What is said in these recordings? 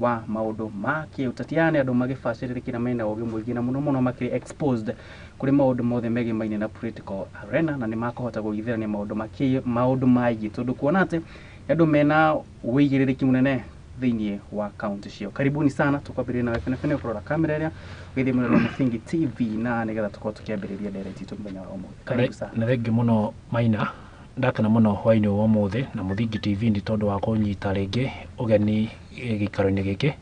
Wa maũndũ ma kĩũteti. Aya nĩ andũ magĩbacĩrĩrĩkĩra, mena ũgĩ mũingĩ na mũno mũno makĩrĩ exposed kũrĩ maũndũ mothe megemaine na political arena, na nĩ makũhota kũgithĩrania maũndũ makĩ maũndũ maingĩ, tondũ kuona atĩ nĩ andũ mena wĩigĩrĩrĩki mũnene thĩinĩ wa kaunti ciao. Karibuni sana. Tukwambĩrĩria nawe Benebene, ũkũrora kamera ĩrĩa ũgĩthiĩ mwena wa Mũthingi TV, na nĩgetha tũkorwo tũkĩambĩrĩria ndereti itũ mũthenya wa ũmũthĩ. Karibu sana. Nĩ thengiũ mũno Maina, ndakena mũno hwainĩ wa ũmũthĩ na Mũthingi TV nĩ tondũ wa kũnyita rĩngĩ ũgeni gĩikaro-inĩ gĩkĩ,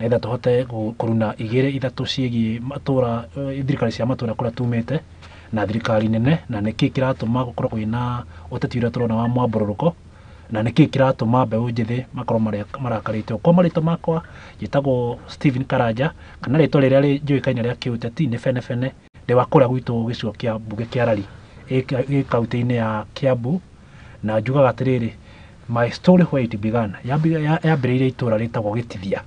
nĩgetha tũhote kũruna igĩrĩ ithatũ ciĩgiĩ matũra, thirikari cia matũra kũrĩa tumĩte na thirikari nene, na nĩkĩ kĩratũma gũkorwo kwĩna ũteti ũrĩa tũrona wa mwambũrũrũko, na nĩkĩ kĩratũma mbeũ njĩthĩ makorwo marakarĩte. Kwa marĩtwa makwa njĩtagwo Stephen Karanja, kana rĩtwa rĩrĩa njũĩkaine rĩa kĩũteti nĩ Benebene. Ndĩ wa kũrĩa gwitũ gĩcigo kĩa mbunge kĩa Rari ĩ kaunti-inĩ ya Kiambu, na njugaga atĩrĩrĩ, my story where it began, yambĩrĩirie itũra rĩtagwo Gĩtithia.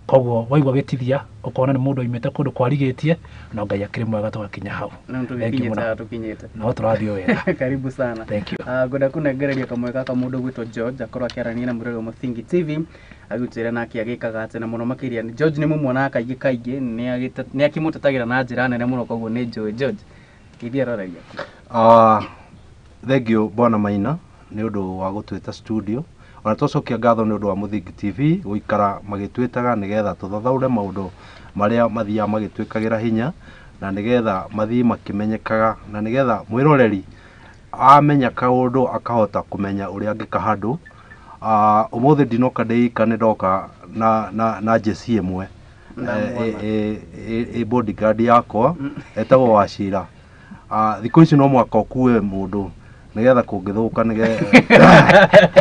Koguo waigua Gĩtithia ũkona nĩ mũndũ oimĩte kũndũ kwarigĩtie, no Ngai akĩrĩ mwega tũgakinya hau. Na Thengiũ tũgĩkinyĩte mũno. Haha tũkinyĩte. No tũrathiĩ o wega. Karibu sana. Thank you. Ngwenda kũnengereria kamwe gaka mũndũ gwĩtwo George akorwo akĩarania na mũrori wa Mũthingi TV, agĩtwĩra nake agĩkaga atĩ, na mũno makĩria George nĩ mũmuonaga kaingĩ kaingĩ, nĩ akĩmũtetagĩra na njĩra nene mũno, koguo nĩ njũĩ George geithia eroreria. Thengiũ bwana Maina nĩ ũndũ wa gũtwĩta studio, ona twacokia ngatho nĩ ũndũ wa Mũthingi TV gũikara magĩtwĩtaga nĩgetha tũthathaũre maũndũ marĩa mathiaga magĩtwĩkagĩra hinya, na nĩgetha mathiĩ makĩmenyekaga, na nĩgetha mwĩroreri amenya kaũndũ akahota kũmenya ũrĩa angĩka handũ. Ũmũthĩ ndinoka ndĩ ika, nĩ ndoka na njeci ĩmwe. Ndamwona. Ĩ bodyguard yakwa etagwo Wacira. Thikũ ici no mwaka ũkue mũndũ nĩgetha kũngĩthũka, nĩgetha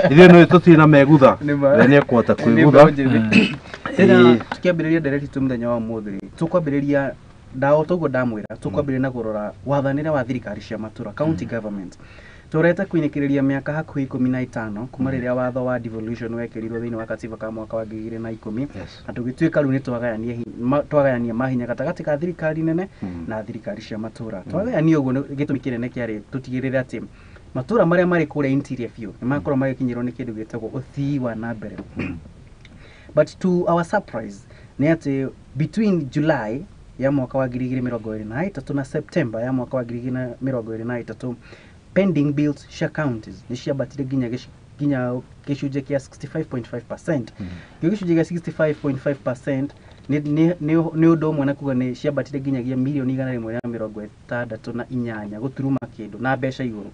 ithuĩ nĩ tũtirĩ na megutha. Nĩ ma. We nĩ ekũhota Nĩ kwĩgutha. mbeũ njĩthĩ. Tena tukiambĩrĩria ndereti tu mũthenya wa ũmũthĩ rĩ, tũkwambĩrĩria ndaũ toguo ndamwĩra, tũkwambĩrĩria na kũrora wathanĩre wa thirikari cia matũra, county government. Tũrete kũinĩkĩrĩria mĩaka hakuhĩ 15 kuma rĩrĩa watho wa devolution wekĩrirwo thĩinĩ wa katiba ka mwaka wa 2010, na tũgĩtuĩka rĩu nĩ twagayania twagayania mahinya gatagatĩ ka thirikari nene na thirikari cia matũra. Twagayania ũguo gĩtũmi kĩnene kĩarĩ tũtigĩrĩre atĩ matũra marĩa marĩ kũrĩa interior biũ nĩ makorwo magĩkinyĩrwo nĩ kĩndũ gĩtagwo ũthii wa na mbere. But to our surprise nĩ atĩ between July ya mwaka wa 2023 na September ya mwaka wa 2023, pending bills cia counties nĩ ciambatire nginya nginya gĩcunjĩ kĩa 65.5%. Gĩo gĩcunjĩ kĩa 65.5% nĩ ũndũ ũmwe na kuga nĩ ciambatire nginyagia mirioni 168 gũturuma kĩndũ na mbeca igũrũ.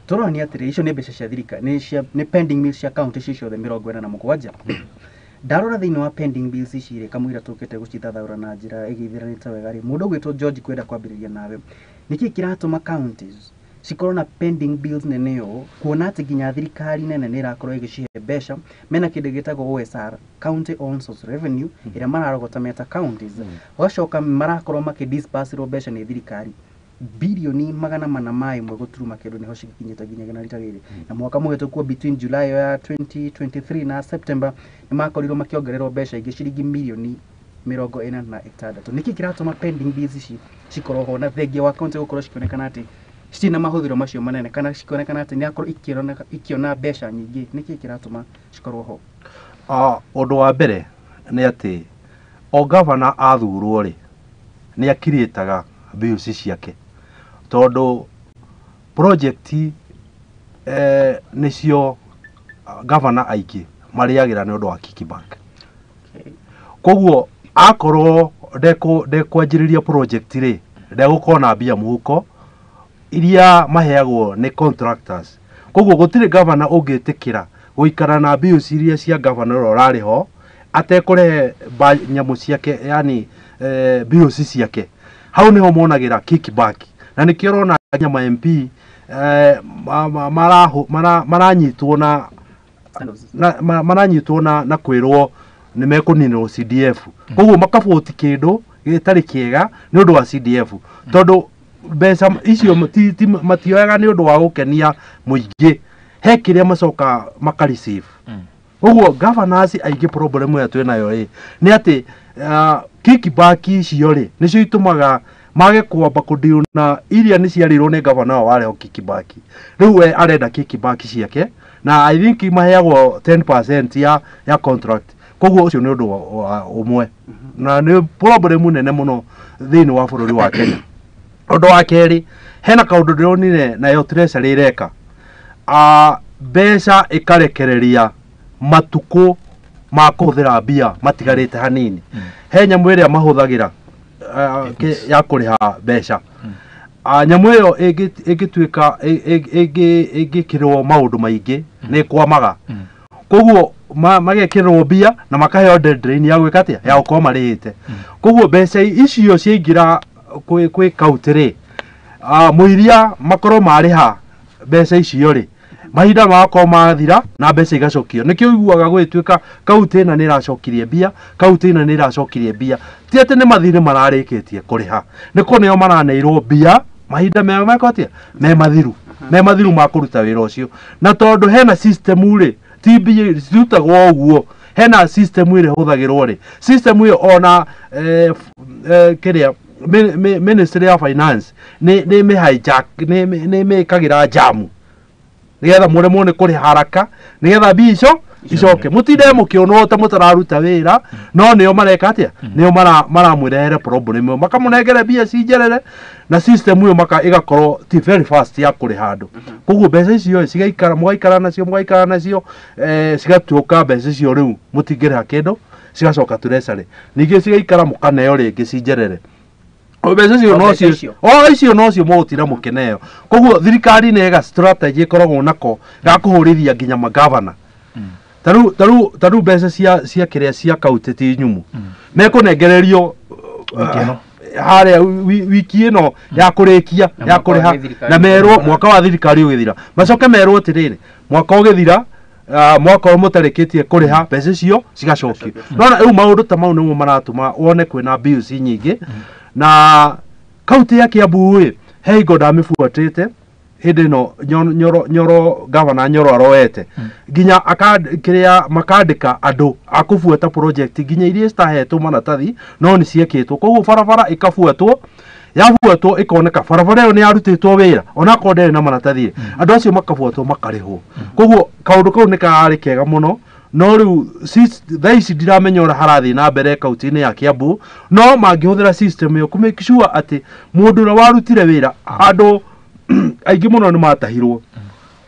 Tũrona atĩrĩ, icio nĩ mbeca cia thirikari, nĩ pending bills cia county icio ciothe 47. Ndarora thĩinĩ wa pending bills ici rĩ, kamũira tũkĩte gũcithathaũra na njĩra ĩgĩithĩranĩte wega rĩ, mũndũ ũgwĩtwo George, kwenda kwambĩrĩria nawe, nĩkĩ kĩratũma counties cikorwo na pending bills nene ũũ, kuona atĩ nginya thirikari nene nĩ ĩrakorwo ĩgĩcihe mbeca mena kĩndũ gĩtagwo OSR, county own source revenue, ĩrĩa mararogota meta counties, ũgacoka marakorwo makĩdisbursirwo mbeca nĩ thirikari birioni 401 gũturuma kĩndũ, nĩho cikinyĩte nginyagia na rita rĩrĩ. Na mwaka mũhĩtũku, between July ya 2023 na September, nĩ makorirwo makĩongererwo mbeca ingĩ ciringi mirioni 46. Nĩkĩ kĩratũma pending bills ici cikorwo ho, na thengia wa county gũkorwo cikĩonekana atĩ citirĩ na mahũthĩro macio manene, kana cikĩonekana atĩ nĩ akorwo ikĩona mbeca nyingĩ? Nĩkĩ kĩratũma cikorwo ho? Ũndũ wa mbere nĩ atĩ o gavana athurwo rĩ, nĩ akirĩtaga bills ciake, tondũ project nĩcio gavana aingĩ marĩagĩra nĩ ũndũ wa kickback. Koguo akorwo ndekwanjĩrĩria project rĩ, ndegũkorwo na mbia mũhuko iria maheagwo nĩ contractors. Koguo gũtirĩ gavana ũngĩtĩkĩra gũikara na bills iria cia gavana ũrĩa ũrarĩ ho atekũrehe nyamũ ciake, yani bills ciake. Hau niho monagĩra kickback, na nĩkĩo ũrona nginya ma MP maranyitwo na maranyitwo na kwĩrwo nĩ mekũninwo CDF. Koguo makaboti kĩndũ gĩtarĩ kĩega nĩ ũndũ wa CDF, tondũ mbeca icio matioyaga nĩ ũndũ wa gũkenia mũingĩ, he kĩrĩa macoka maka receive. Ũguo governors aingĩ, problem ĩrĩa twĩnayo rĩ nĩ atĩ kickback icio rĩ nĩcio itũmaga mage kwamba kũdeal na iria nĩ ciarĩirwo nĩ gavana wa wareho kickback. Rĩu we arenda kickback ciake, na I think maheagwo 10% ya contract. Koguo ũcio nĩ ũndũ ũmwe na nĩ problem nene mũno thĩinĩ wa bũrũri wa Kenya. Ũndũ wa kerĩ, hena kaũndũ ndĩronire nayo treasury ĩreka, mbeca ĩkarekereria matukũ ma kũhũthĩra mbia matigarĩte hanini. He nyamũ ĩrĩa mahũthagĩra ya kũrĩha mbeca. Nyamũ ĩyo ĩngĩtuĩka ĩngĩkĩrwo maũndũ maingĩ nĩ ĩkwamaga. Koguo magekĩrwo mbia na makaheo deadline ya gwĩka atĩa, ya gũkorwo marĩhĩte. Koguo mbeca icio ciaingĩra kwĩ kaunti rĩ, mũiria makorwo marĩha mbeca icio rĩ, mahinda magakorwo mathira na mbeca igacokio. Nĩkĩo ũiguaga gũgĩtuĩka kaunti ĩna nĩ ĩracokirie mbia, kaunti ĩna nĩ ĩracokirie mbia. Ti atĩ nĩ mathirĩ mararĩkĩtie kũrĩha, nĩ kũneo maraneirwo mbia mahinda meko atĩa, me mathiru, me mathiru ma kũruta wĩra ũcio. Na tondũ hena system rĩ, ti mbia cirutagwo ũguo, hena system ĩrĩa ĩhũthagĩrwo rĩ, system ĩyo ona kĩrĩa Ministry ya Finance nĩ nĩ hijack, nĩ mĩkagĩra jamu nĩgetha mũremwo nĩ kũrĩha haraka, nĩgetha mbia icio icoke. Mũtinde mũkĩonwo ta mũtararuta wĩra, no nĩo mareka atĩa, nĩo maramwĩrehere problem ĩyo, makamũnengere mbia cinjerere, na system ĩyo ĩgakorwo ti very fast ya kũrĩha andũ. Koguo mbeca icio cigaikara, mũgaikara nacio, mũgaikara nacio, cigatuĩka mbeca icio rĩu mũtingĩrĩha kĩndũ, cigacoka treasury. Ningĩ cigaikara mũkaneo rĩngĩ cinjerere. Mbeca icio no cio, o icio no cio mũgũtira mũkĩneo. Koguo thirikari nĩ ĩga strategy ĩkoragwo nako ga kũhũrithia nginya magavana. Taru mbeca cia kĩrĩa cia kaunti ti nyumu. Mekũnengererio harĩa wiki ĩno ya kũrĩkia ya kũrĩha, na merwo mwaka wa thirikari ũgĩthira. Macoke merwo atĩrĩrĩ, mwaka ũgĩthira, mwaka ũyũ mũtarĩkĩtie kũrĩha mbeca icio cigacokio. Nona rĩu maũndũ ta mau nĩmo maratũma wone kwĩna bills nyingĩ. Na kaunti ya Kiambu ĩ, he hingo ndamĩbuatĩte hĩndĩ ĩno Nyoro gavana Nyoro aroete nginya kĩrĩa makandĩka andũ a kũbuata project nginya iria citahetwo maratathi no nĩ ciekĩtwo. Koguo barabara ĩkabuatwo, yabuatwo ĩkoneka barabara ĩyo nĩ yarutĩtwo wĩra onakorwo ndĩrĩ na maratathi, andũ acio makabuatwo makarĩhwo. Koguo kaũndũ kau nĩ kararĩ kega mũno. No rĩu thaa ici ndiramenya ũrĩa harathiĩ na mbere kaunti-inĩ ya Kiambu, no mangĩhũthĩra system ĩyo kũ make sure atĩ mũndũ ũrĩa warutire wĩra, andũ aingĩ mũno nĩ matahirwo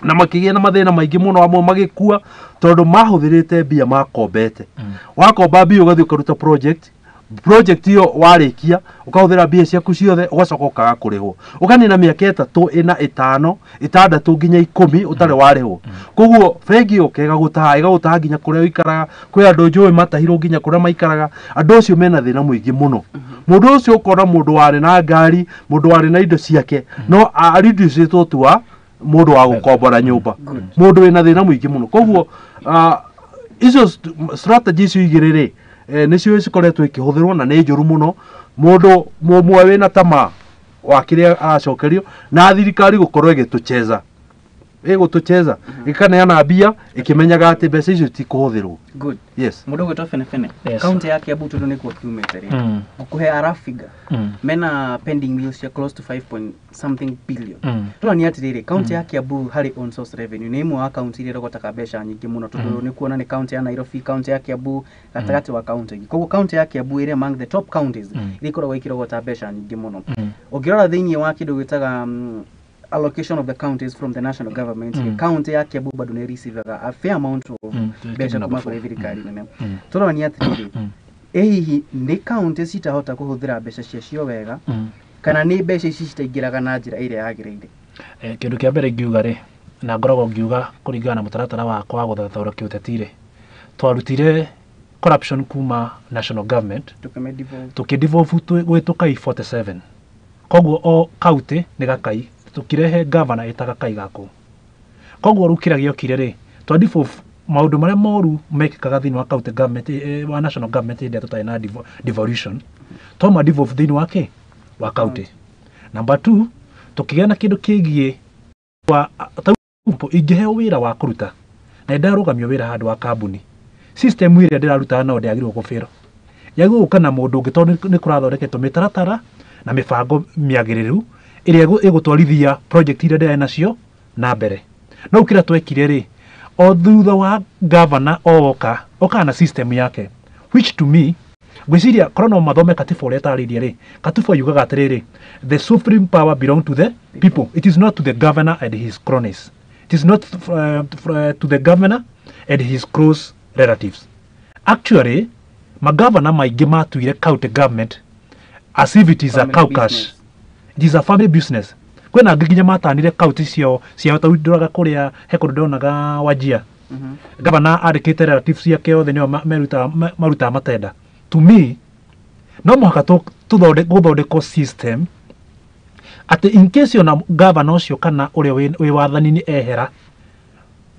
na makĩgĩa na mathĩna maingĩ mũno, amwe magĩkua tondũ mahũthĩrĩte mbia makombete. Wakomba mbia ũgathiĩ ũkaruta project ĩyo warĩkia ũkahũthĩra mbia ciaku ciothe, ũgacoka ũkaga kũrĩhwo, ũkanina mĩaka 3, 4, 5, 6 nginya 10 ũtarĩ warĩhwo. Koguo bengi yũka ĩgagũtaha nginya kũrĩa ũikaraga. Kwĩ andũ njũĩ matahirwo nginya kũrĩa maikaraga. Andũ acio mena thĩna mũingĩ mũno. Mũndũ ũcio ũkona mũndũ warĩ na ngari, mũndũ warĩ na indo ciake, no areducĩtwo tu wa mũndũ wa gũkombora nyũmba, mũndũ wĩna thĩna mũingĩ mũno. Koguo icio strategy icio igĩrĩ rĩ, nĩcio cikoretwo ikĩhũthĩrwo na nĩ njũru mũno. Mũndũ mũmwe wĩna tamaa wa kĩrĩa aracokerio, na thirikari gũkorwo ĩgĩtũcheza, ĩgũtũcheza ĩkaneana mbia ĩkĩmenyaga atĩ mbeca icio tikũhũthĩrwo. Good. Yes. Mũndũ ũgwĩtwo Benefene, kaunti ya Kiambu tondũ nĩkuo kiumĩte rĩ, ngũkũhe a rough figure, mena pending bills cia close to 5 point something billion. Tũrona atĩrĩrĩ, kaunti ya Kiambu harĩ own source revenue nĩ ĩmwe wa kaunti iria ĩrogotaga mbeca nyingĩ mũno, tondũ nĩ kuona nĩ kaunti ya Nairobi, kaunti ya Kiambu, gatagatĩ wa kaunti ingĩ. Koguo kaunti ya Kiambu ĩrĩ among the top counties iria ikoragwo ikĩrogota mbeca nyingĩ mũno. Ũngĩrora thĩinĩ wa kĩndũ gĩtaga allocation of the counties from the national government, county ya Kiambu bado nĩ receivaga a fair amount of mbeca kuma kũrĩ thirikari nene. Tũrona atĩrĩrĩ, ĩ hihi nĩ county citahota kũhũthĩra mbeca ciacio wega, kana nĩ mbeca ici citaingĩraga na njĩra ĩrĩa yagĩrĩire? Kĩndũ kĩa mbere ingiuga rĩ, na ngoragwo ngiuga kũringana na mũtaratara wakwa wa gũthathaũra kĩũteti rĩ, twarutire corruption kuma national government tũkĩdevolve gwĩ tũkai 47. Koguo o county nĩ gakai, tũkĩrehe governor ĩtaga kai gakũ. Koguo rĩu kĩrĩa gĩokire rĩ, twa devolve maũndũ marĩa moru mekĩkaga thĩinĩ wa county government, wa national government hĩndĩ ĩrĩa tũtarĩ na devolution, twama devolve thĩinĩ wa kĩ wa county. Number 2, tũkĩgĩa na kĩndũ kĩgiĩ wa ingĩheo wĩra wa kũruta na ndarũgamio wĩra handũ wa kambuni, system ĩrĩa ndĩrarutaga nayo ndĩagĩrĩirwo gũbĩrwo, yagĩrĩirwo gũka na mũndũ ũngĩ tondũ nĩ kũrathondeketwo mĩtaratara na mĩbango mĩagĩrĩru ĩrĩa ĩgũtwarithia project iria ndĩrarĩ nacio na mbere. No kĩrĩa twekire rĩ, O thutha wa governor oka oka na system yake, which to me ngwĩciria korwo no mathome katiba ũrĩa ĩtarĩirie rĩ, katiba yugaga atĩrĩrĩ, the supreme power belong to the people, it is not to the governor and his cronies, it is not to the governor and his close relatives. Actually magavana maingĩ matuire county government as if it is a Family cow cash. business. It is a family business. Kwĩna angĩ nginya matanire county ciao ciao, ta ndoraga kũrĩa he kũndũ ndonaga Wajia, gavana andĩkĩte relatives ciake othe nĩo marutaga matenda. To me no mũhaka gũthondekwo system atĩ in case ona gavana ũcio kana ũrĩa wĩ wathani-inĩ ehera,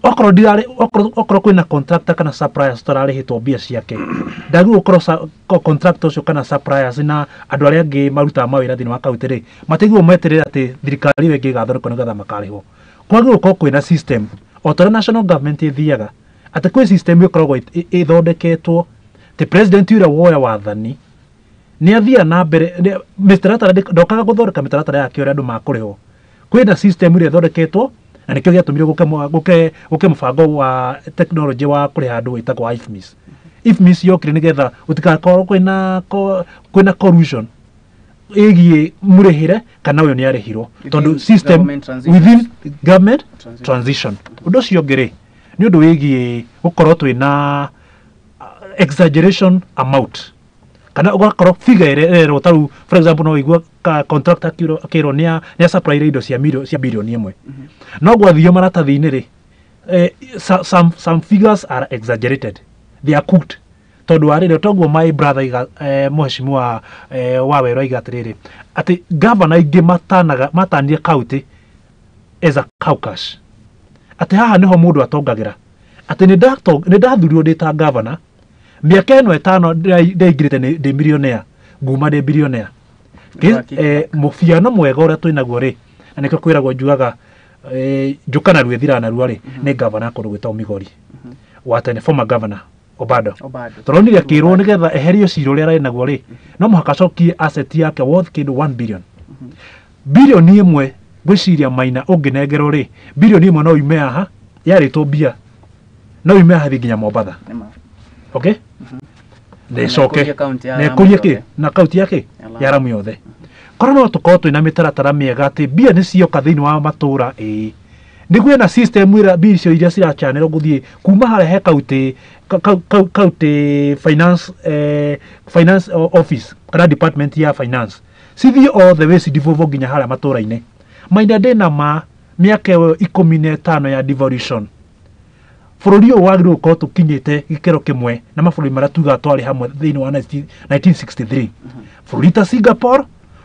okorwo ndirarĩ, okorwo kwĩna contractor kana suppliers tũrarĩhĩtwo mbia ciake, ndagĩrĩirwo gũkorwo contractor ũcio kana suppliers na andũ arĩa angĩ marutaga mawĩra thĩinĩ wa kaunti rĩ, matigĩrĩirwo meterere atĩ thirikari ĩyo ĩngĩ ĩgathondekwo nĩgetha makarĩhwo. Kwagĩrĩirwo gũkorwo kwĩna system o ta ũrĩa national government ĩthiaga, atĩ kwĩ system ĩkoragwo ĩthondeketwo atĩ president ũrĩa woya wathani nĩ athiaga na mbere mĩtaratara, ndokaga gũthondeka mĩtaratara yake ũrĩa andũ makũrĩhwo. Kwĩna system ĩrĩa ĩthondeketwo, na nĩkĩo gĩatũmire gũke mũbango wa technology wa kũrĩha andũ wĩtagwo IFMIS. IFMIS yokire nĩgetha gũtigakorwo kwĩna collusion ĩgiĩ mũrĩhĩre kana ũyũ nĩ arĩhirwo, tondũ Within system government transition. Within government Transition. transition. Ũndũ ũcio ũngĩ rĩ, nĩ ũndũ wĩgiĩ gũkorwo twĩna exaggeration amount, kana ũgakorwo figure ĩrĩa ĩrerwo, ta rĩu for example no ũigua contractor akĩrwo nĩa supply indo cia cia 1 billion, no gwathio maratathi-inĩ rĩ, some figures are exaggerated, they are cooked, tondũ wa rĩrĩ toguo my brother iga, mheshimiwa wa Werũ aiga atĩrĩrĩ, atĩ gavana aingĩ matanaga matanire county as a cow cash, atĩ haha nĩho mũndũ atongagĩra, atĩ nĩ ndathurirwo ndĩ ta gavana, mĩaka ĩno 5 ndaingĩrĩte ndĩ millionaire, nguma ndĩ billionaire. Mũbiano mwega ũrĩa twĩnaguo rĩ, na nĩkĩo kwĩragwo njugaga njũka narua ĩthiraga narua rĩ, nĩ gavana kũndũ gwĩtagwo Migori wa tene, former governor Obado. Obado. Tũronire akĩrwo nĩgetha eherio cira ũrĩa ararĩ naguo rĩ, no mũhaka acokie asset yake worth kĩndũ 1 billion, 1 billion. Ngwĩciria Maina ũngĩnengerwo rĩ, 1 billion no yume haha yarĩtwo mbia, no yume haha thiĩ nginya Mombatha. Nĩma. Okay, na ĩcoke ĩkũrie kaunti ya na Lamu ĩkũrie yothe. kĩ na kaunti yake Ya Lamu. ya Lamu yothe. Korwo no tũkorwo twĩna mĩtaratara mĩega atĩ mbia nĩ cioka thĩinĩ wa matũra, ĩĩ nĩguo na system ĩrĩa mbia icio iria cirachanĩrwo gũthiĩ kuma harĩa he county finance, finance office kana department ya finance, cithiĩ all the way cidevolve nginya harĩa matũra-inĩ. Maina ndĩna ma mĩaka ĩyo 15 ya devolution, bũrũri ũyũ wagĩrĩirwo gũkorwo tũkinyĩte gĩkĩro kĩmwe na mabũrũri marĩa tugaga twarĩ hamwe thĩinĩ wa 19 1963, bũrũri ta Singapore,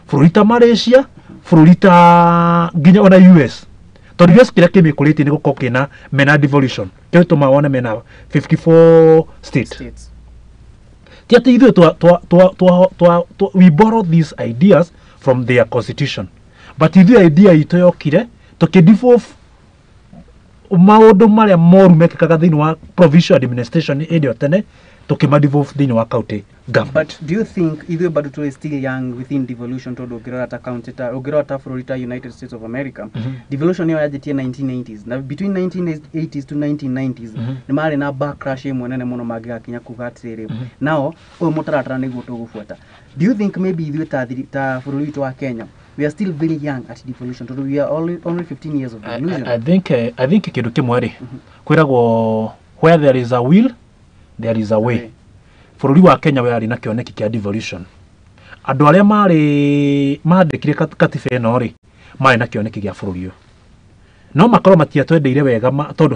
bũrũri ta Malaysia, bũrũri ta nginya ona US, tondũ US kĩrĩa kĩmĩkũrĩtie nĩ gũkorwo kĩna mena devolution, kĩo gĩtũmaga wone mena 54 state. States. Ti atĩ ithuĩ we borrow these ideas from their constitution, but ithuĩ idea itũ yokire tũkĩdevolve maũndũ marĩa moru mekĩkaga thĩinĩ wa provincial administration hĩndĩ ĩyo tene, tũkĩmadevolve thĩinĩ wa county government. But do you think ithuĩ bado tũrĩ still young within devolution? Tondũ ũngĩrora ta county ta ũngĩrora ta bũrũri ta United States of America, devolution ĩyo yanjĩtie 1980s, na between 1980s to 1990s nĩ marĩ na backlash ĩmwe nene mũno mangĩgakinya kuga atĩrĩrĩ, nao ũyũ mũtaratara nĩguo tũgũbuata. Do you think maybe ithuĩ ta bũrũri witũ wa Kenya we are still very young at devolution, tondũ we are only 15 years of devolution? I think kĩndũ kĩmwe rĩ, kwĩragwo where there is a will there is a way. Bũrũri wa Kenya warĩ na kĩoneki kĩa devolution. Andũ arĩa marĩ mandĩkire katiba ĩno rĩ, marĩ na kĩoneki gĩa bũrũri ũyũ, no makorwo matiatwendeire wega tondũ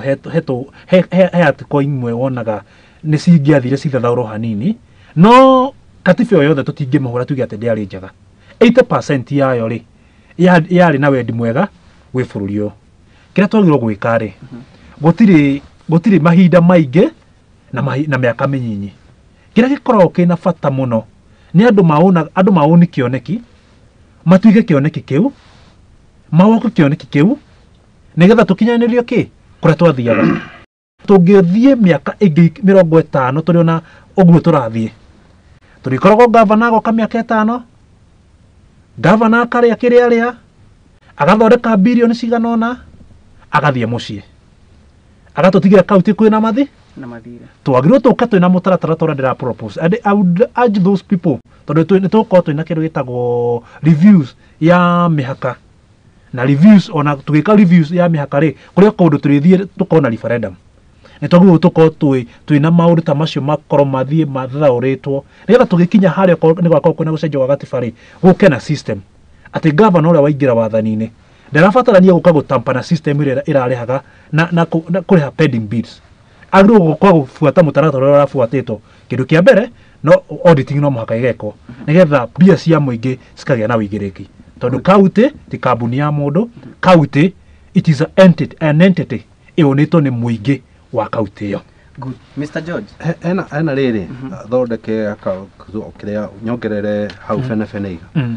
he article imwe wonaga nĩ cingĩathire cithathaũrwo hanini, no katiba ĩyo yothe tũtingĩmĩhũra tuge atĩ ndĩarĩ njega. 80% yayo rĩ, yarĩ na wendi mwega gwĩ bũrũri ũyũ. Kĩrĩa twagĩrĩirwo gwĩka rĩ, gũtirĩ mahinda maingĩ na mĩaka mĩnyinyi. Kĩrĩa gĩkoragwo kĩna bata mũno nĩ andũ maona, andũ maoni kĩoneki, matuige kĩoneki kĩu, mawoke kĩoneki kĩu nĩgetha tũkinyanĩrio kĩ kũrĩa twathiaga. Tũngĩthiĩ mĩaka ĩngĩ 50 tũrĩ ona ũguo tũrathiĩ, tũrĩkoragwo gavana agoka mĩaka 5, gavana akarĩa kĩrĩa arĩa, agathondeka birioni cigana ũna, agathiĩ mũciĩ. Agatũtigĩra kaunti kwĩna mathi na mathire. Twagĩrĩirwo tũke twĩna mũtaratara ta ũrĩa ndĩra propose, and I would urge those people, tondũ nĩ tũgũkorwo twĩna kĩndũ gĩtagwo reviews ya mĩhaka, na reviews, ona tũgĩka reviews ya mĩhaka rĩ, kũrĩ kũndũ tũrĩthiĩ tũkorwo na referendum. Nĩ twagĩrĩirwo tũkorwo twĩna maũndũ ta macio makorwo mathiĩ mathathaũrĩtwo, nĩgetha tũgĩkinya harĩa okorwo nĩ gwakorwo kwĩna gũcenjio gwa gatiba rĩ, gũke na system atĩ gavana ũrĩa waingĩra wathani-inĩ ndarabatarania gũka gũtampa na system ĩrĩa ĩrarĩhaga na kũrĩha pending bills. Agĩrĩirwo gũka gũbuata mũtaratara ũrĩa ũrabuatĩtwo. Kĩndũ kĩa mbere, no auditing no mũhaka ĩgekwo, nĩgetha mbia cia mũingĩ cikagĩa na ũigĩrĩki, tondũ kaunti ti kambuni ya mũndũ. Kaunti, it is an entity ĩũnĩtwo nĩ mũingĩ wa kaunti ĩyo. Good. Mr. George. Hena rĩrĩ thondeke kĩrĩa nyongerere hau bene bene iga.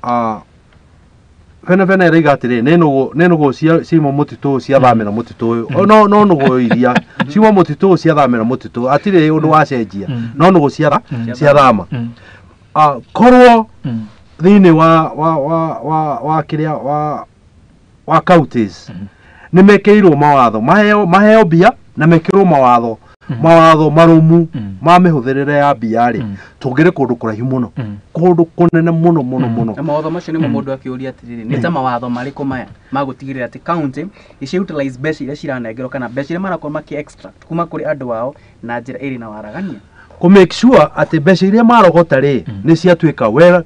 Ah, bene bene ĩraiga atĩrĩ, nĩ nũgũ ciuma mũtitũ ciathamĩra mũtitũ ũyũ. No nũgũ iria ciuma mũtitũ ũyũ ciathamĩra mũtitũ, hatirĩ ũndũ wacenjia, no nũgũ ciathama. Ah, korwo thĩinĩ wa kĩrĩa wa counties nĩ mekĩrirwo mawatho, maheo mbia na mekĩrwo mawatho marũmu ma mĩhũthĩrĩre ya mbia rĩ, tũngĩrĩ kũndũ kũraihu mũno, kũndũ kũnene mũno mũno mũno. Na mawatho macio nĩmo mũndũ akĩũria atĩrĩrĩ, nĩ ta mawatho marĩkũ maya ma gũtigĩrĩra atĩ county ici utilize mbeca iria ciranengerwo kana mbeca iria marakorwo makĩ extract kuma kũrĩ andũ ao na njĩra ĩrĩ na waragania? Kũ make sure atĩ mbeca iria marogota rĩ, nĩ ciatuĩka well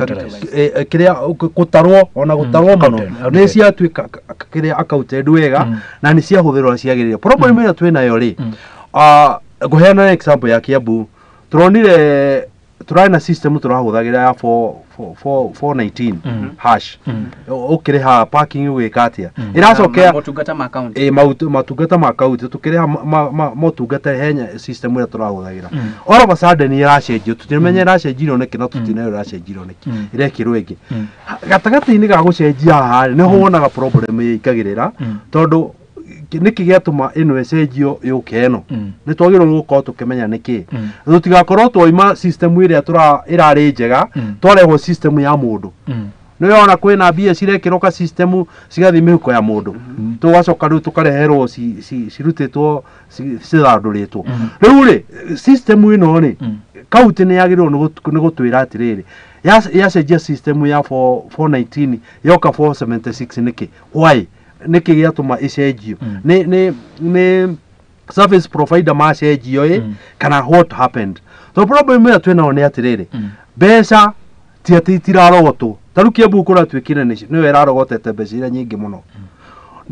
Utilized. Kĩrĩa gũtarwo ona gũtarwo mũno, Accounted. nĩ ciatuĩka kĩrĩa accounted wega na nĩ ciahũthĩrwo ũrĩa ciagĩrĩire. Problem ĩrĩa twĩnayo rĩ, ngũheana example ya Kiambu. Turonire tũrarĩ na system tũrahũthagĩra ya 4 4 419 hash, ũkĩrĩha parking, ũgĩka atĩa, ĩracokea Motungata ma county. Ĩ matungata ma kaunti, tukĩrĩha motungata henya system ĩrĩa tũrahũthagĩra, all of a sudden ĩracenjio, tũtiramenya ĩracenjirio nĩkĩ na tũtinayo ĩracenjirio nĩkĩ, ĩrekĩrwo ĩngĩ gatagatĩ-inĩ ga gũcenjia. Haha rĩ, nĩho wonaga problem ĩingagĩrĩra, tondũ nĩkĩ gĩatũma ĩno ĩcenjio yũke ĩno? Nĩ twagĩrĩirwo gũkorwo tũkĩmenya nĩkĩ, tũtigakorwo twaima system ĩrĩa ĩrarĩ njega, twarehwo system ya mũndũ. Nĩ wona kwĩna mbia cirekĩrwo ka system cigathiĩ mĩhuko ya mũndũ, tũgacoka rĩu tũkareherwo cirutĩtwo cithandũrĩtwo. Rĩu rĩ, system ĩno rĩ, kaunti nĩ yagĩrĩirwo nĩ gũtwĩra atĩrĩrĩ, yacenjia system ya 4 419 yoka 476 nĩkĩ? Why? Nĩkĩ gĩatũma ĩcenjio? Nĩ service provider macenjio ĩ, kana what happened? So problem ĩrĩa twĩnayo nĩ atĩrĩrĩ, mbeca ti atĩ itirarogotwo. Ta rĩu Kiambu kũratuĩkire nĩyo ĩrarogotete mbeca iria nyingĩ mũno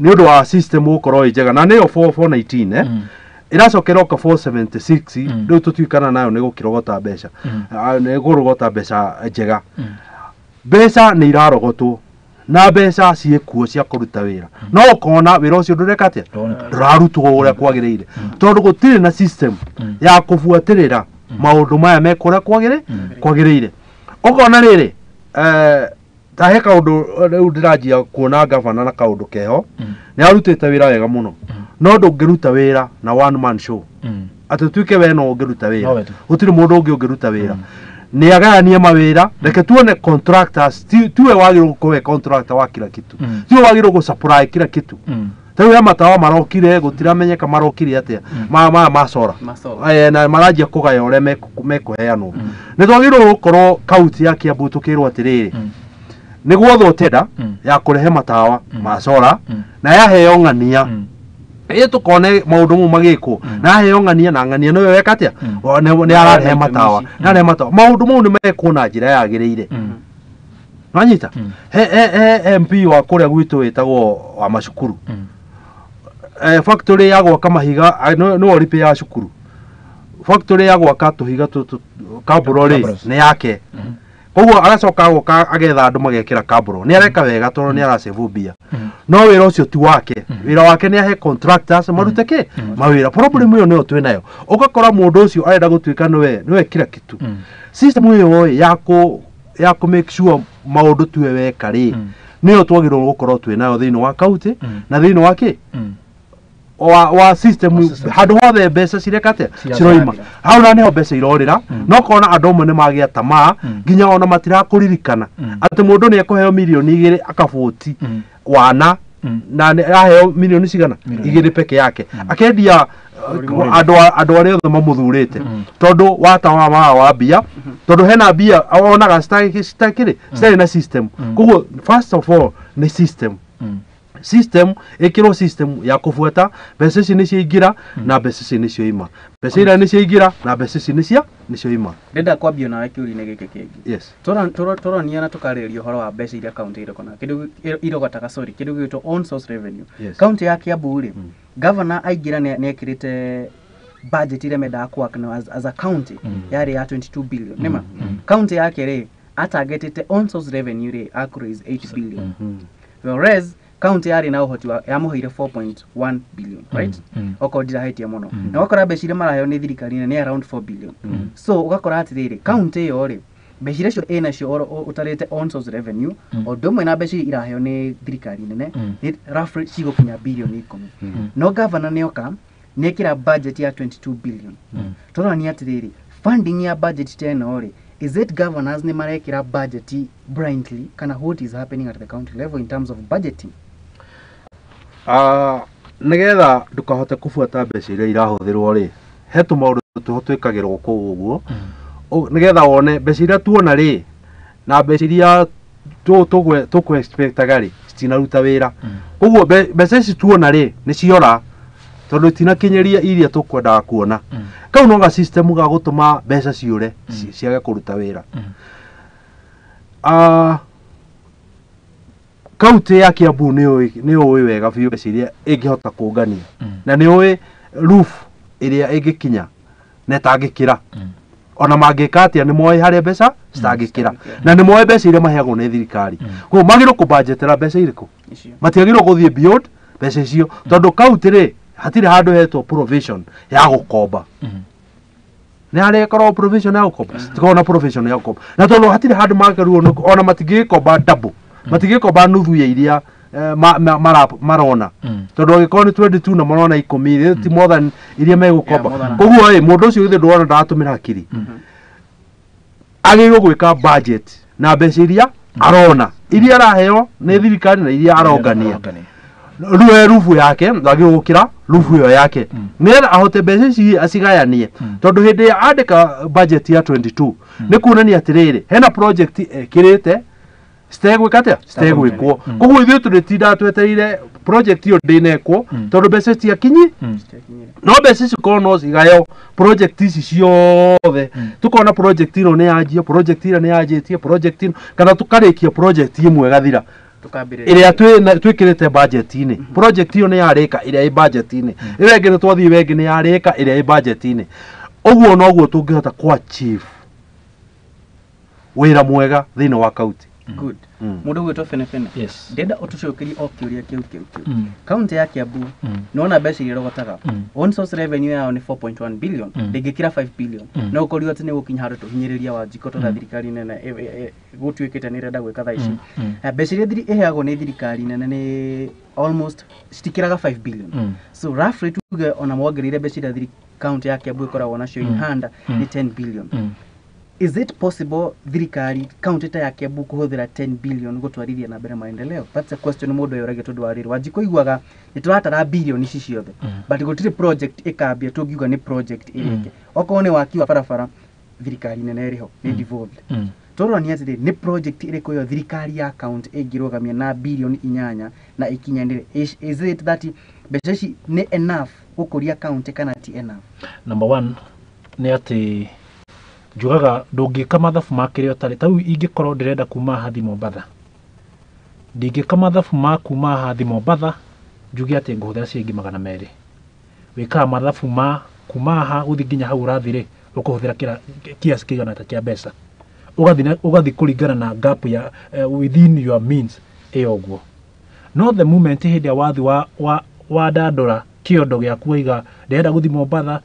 nĩ ũndũ wa system gũkorwo ĩ njega, na nĩyo 419 ĩracoka ĩroka 476. Rĩu tũtuĩkana nayo nĩ gũkĩrogota mbeca. Ah, nĩ kũrogota mbeca njega. Mbeca nĩ irarogotwo na mbeca ciĩkuo cia kũruta wĩra, no ũkona wĩra ũcio ndũreka atĩa? Ndũroneka. Ndũrarutwo ũrĩa kwagĩrĩire, tondũ gũtirĩ na system ya kũbuatĩrĩra maũndũ maya mekwo ũrĩa kwagĩrĩire. Ũkona rĩrĩ, ta he kaũndũ rĩu ndĩranjia kuona gavana na kaũndũ keho, nĩ arutĩte wĩra wega mũno, no ndũngĩruta wĩra na one man show, atĩ tuĩke we no ũngĩruta No we wĩra, tu. gũtirĩ mũndũ ũngĩ ũngĩruta wĩra. Nĩ agayanie mawĩra, reke tuone contractors. Tiwe wagĩrĩirwo gũkorwo wĩ contractor wa kila kitu, tiwe wagĩrĩirwo gũ supply kila kitu. Ta rĩu he matawa marokire, gũtiramenyeka marokire atĩa, maya macora. Macora. Na maranjia kũgaya ũrĩa mekũheanwo. Nĩ twagĩrĩirwo gũkorwo kaunti ya Kiambu tũkĩrwo atĩrĩrĩ, nĩ gwethwo tenda ya kũrehe matawa ma cora, na yaheo ng'ania ĩ tũkone maũndũ mau magĩkwo, na yaheo ng'ania na ng'ania nĩwe weka atĩa? Nĩ ararehe matawa, nĩ ararehe matawa, maũndũ mau nĩ mekwo na njĩra yagĩrĩire. Nwanyita he MP wa kũrĩa gwitũ wĩtagwo wa macukuru, factory ya gwaka mahiga, nĩwe repair ya cukuru, factory ya gwaka tũhiga kaburo rĩ, Kabros. nĩ yake. Koguo agacoka agoka agetha andũ magekĩra kaburo. Nĩ areka wega tondũ nĩ aracebu mbia, no wĩra ũcio ti wake. Wĩra wake nĩ ahe contractors marute kĩ mawĩra. Problem ĩyo nĩyo twĩnayo, ũgakora mũndũ ũcio arenda gũtuĩka nĩwe kila kitu. System ĩyo ĩ, ya kũ make sure maũndũ tiwe weka rĩ, nĩyo twagĩrĩirwo gũkorwo twĩnayo thĩinĩ wa county na thĩinĩ wa kĩ wa system, Wa system. Handũ hothe mbeca cireka atĩa? Ciroima. Ciroima hau, na nĩho mbeca irorĩra. No kona andũ amwe nĩ magĩa tamaa, nginya ona matirakũririkana atĩ mũndũ nĩ ekũheo mirioni 2 akabũti wana. Na aheo milioni cigana igĩrĩ peke yake akendia andũ arĩa othe mamũthurĩte tondũ watawa wa mbia tondũ hena mbia onaga citakĩrĩ citarĩ na system. Koguo first of all nĩ system. System ĩkĩrwo system ya kũbuata mbeca ici nĩcio ingĩra na mbeca ici nĩcio ima, mbeca iria nĩcio ingĩra na mbeca ici nĩcio ima. Ndĩrenda kwambia nawe kĩũria-inĩ gĩkĩ kĩngĩ. Yes. Tũronia na tũkarĩrĩria ũhoro wa mbeca iria kaunti irokona kĩndũ irogotaga, sorry, kĩndũ gĩgwĩtwo own source revenue. Kaunti ya Kiambu rĩ, governor aingĩra nĩ ekĩrĩte budget ĩrĩa mendaga kũwork nayo as a county yarĩ ya 22 billion nĩma. Kaunti yake rĩ atargetĩte own source revenue rĩ akũraise 8 billion, whereas county yarĩ na ũhoti wa yamũheire 4.1 billion, right? Okorwo ndirahĩtia mũno, na ũgakora mbeca iria maraheo nĩ thirikari nĩ around 4 billion. So ũgakora atĩrĩrĩ, county ĩyo rĩ mbeca iria cio ĩnacio ũtarĩte on source revenue o ũndũ ũmwe na mbeca iria iraheo nĩ thirikari nene nĩ roughly cigũkinya bilioni 10. No governor nĩoka nĩekĩra budget ya 22 billion. Tũrorania atĩrĩrĩ, funding ya budget ta ĩno rĩ, is it governors nĩ marekĩra budget blindly kana what is happening at the county level in terms of budgeting? Nĩgetha ndũkahote kũbuata mbeca iria irahũthĩrwo rĩ, he tũmaũndũ tũho twĩkagĩrwo kũu ũguo nĩgetha wone mbeca iria tuona rĩ na mbeca iria tũkũ-expectaga rĩ citinaruta wĩra. Koguo mbeca ici tuona rĩ nĩ ciora tondũ itinakinyĩria iria tũkwendaga kuona. Kau no ga system ga gũtũma mbeca ciũre ciage kũruta wĩra. Kaunti ya Kiambu nĩ ũĩ wega biũ mbeca iria ĩngĩhota kũngania na nĩ ũĩ roof ĩrĩa ĩngĩkinya na ĩtangĩkĩra. Ona mangĩka atĩa nĩ moĩ harĩa mbeca citangĩkĩra na nĩ moĩ mbeca iria maheagwo nĩ thirikari. Koguo magĩrĩirwo kũbanjetera mbeca irĩkũ, matiagĩrĩirwo gũthiĩ beyond mbeca icio tondũ kaunti rĩ hatirĩ handũ hetwo provision ya gũkomba. Nĩ harĩa ĩkoragwo provision ya gũkomba, citikoragwo na provision ya gũkomba, na tondũ hatirĩ handũ mangĩrwo ona matingĩgĩkomba double, matingĩkomba nuthu ya iria marona tondũ angĩkorwo nĩ 22 na marona 10 ti more than iria megũkomba. Koguo ĩ mũndũ ũcio githĩ ndũrona ndaratũmĩra hakiri, agĩrĩirwo gwĩka budget na mbeca iria arona iria araheo nĩ thirikari na iria arongania rĩu rubu yake ndagĩrĩirwo gũkĩra rubu ĩyo yake nĩgetha ahote mbeca ici acigayanie tondũ hĩndĩ ĩrĩa andĩka budget ya 22 nĩ kuonania atĩrĩrĩ hena project ĩkĩrĩte citegwĩka atĩa citegwĩkwo. Koguo ithuĩ tũrĩtindaga twetereire project ĩyo ndĩnekwo tondũ mbeca citiakinyi, no mbeca ici korwo no cigayo project ici ciothe tukona project ĩno nĩ yanjia, project ĩrĩa nĩ yanjĩtie, project ĩno kana tũkarĩkia project ĩmwe ĩgathira ĩrĩa twĩkĩrĩte budget-inĩ. Project ĩyo nĩ yarĩka ĩrĩa ĩ budget-inĩ, ĩyo ĩngĩ nĩ twathiĩ ĩyo ĩngĩ nĩ yarĩka ĩrĩa ĩ budget-inĩ. Ũguo noguo tũngĩhota kũ achieve wĩra mwega thĩinĩ wa kaunti. Good. Mũndũ ũgwĩtwo Benebene, ndĩrenda ũtũcokerie o kĩũria kĩu kĩu kĩu. Kaunti ya Kiambu nĩwona mbeca iria ĩrogotaga own source revenue yao nĩ 4.1 billion, ndĩngĩkĩra 5 billion. No ũkorirwo atĩ nĩ gũkinya handũ tũhinyĩrĩria Wanjikũ tondũ thirikari nene gũtuĩkĩte nĩ ĩrenda gwĩka thaa ici. Mbeca iria ĩheagwo nĩ thirikari nene nĩ almost citikĩraga 5 billion. So roughly tuge ona mongereire mbeca iria kaunti ya Kiambu ĩkoragwo nacio in hand nĩ 10 billion. Is it possible thirikari kaunti ta ya Kiambu kũhũthĩra 10 billion gũtwarithia na mbere maendeleo? That's a question mũndũ eyũragia tondũ wa rĩrĩ Wanjikũ iguaga nĩ tũratara bilioni ici ciothe but gũtirĩ project ĩkambia tũngiuga nĩ project ĩrĩke. Okorwo nĩ waki wa barabara thirikari nene ĩrĩho nĩ devolved. Tũrorania atĩrĩ nĩ project ĩrĩkũ ĩyo thirikari ya county ĩngĩrũgamia na bilioni 8 na ikinyanĩre? Is it that mbeca ici nĩ enough gũkũria county kana ti enough? Number one nĩ atĩ njugaga ndũngĩka mathabu ma kĩrĩa ũtarĩ. Ta rĩu ingĩkorwo ndĩrenda kuma haha thiĩ Mombatha, ndingĩka mathabu ma kuma haha thiĩ Mombatha njuge atĩ ngũhũthĩra ciringi 200. Wĩkaga mathabu ma kuma haha gũthiĩ nginya hau ũrathiĩ rĩ, ũkũhũthĩra kiasi kĩigana atĩa kĩa mbeca. Ũgathiĩ kũringana na gap ya within your means ĩyo ũguo. No the moment hĩndĩ ĩrĩa wathiĩ wandandũra kĩondo gĩaku waiga ndĩrenda gũthiĩ Mombatha,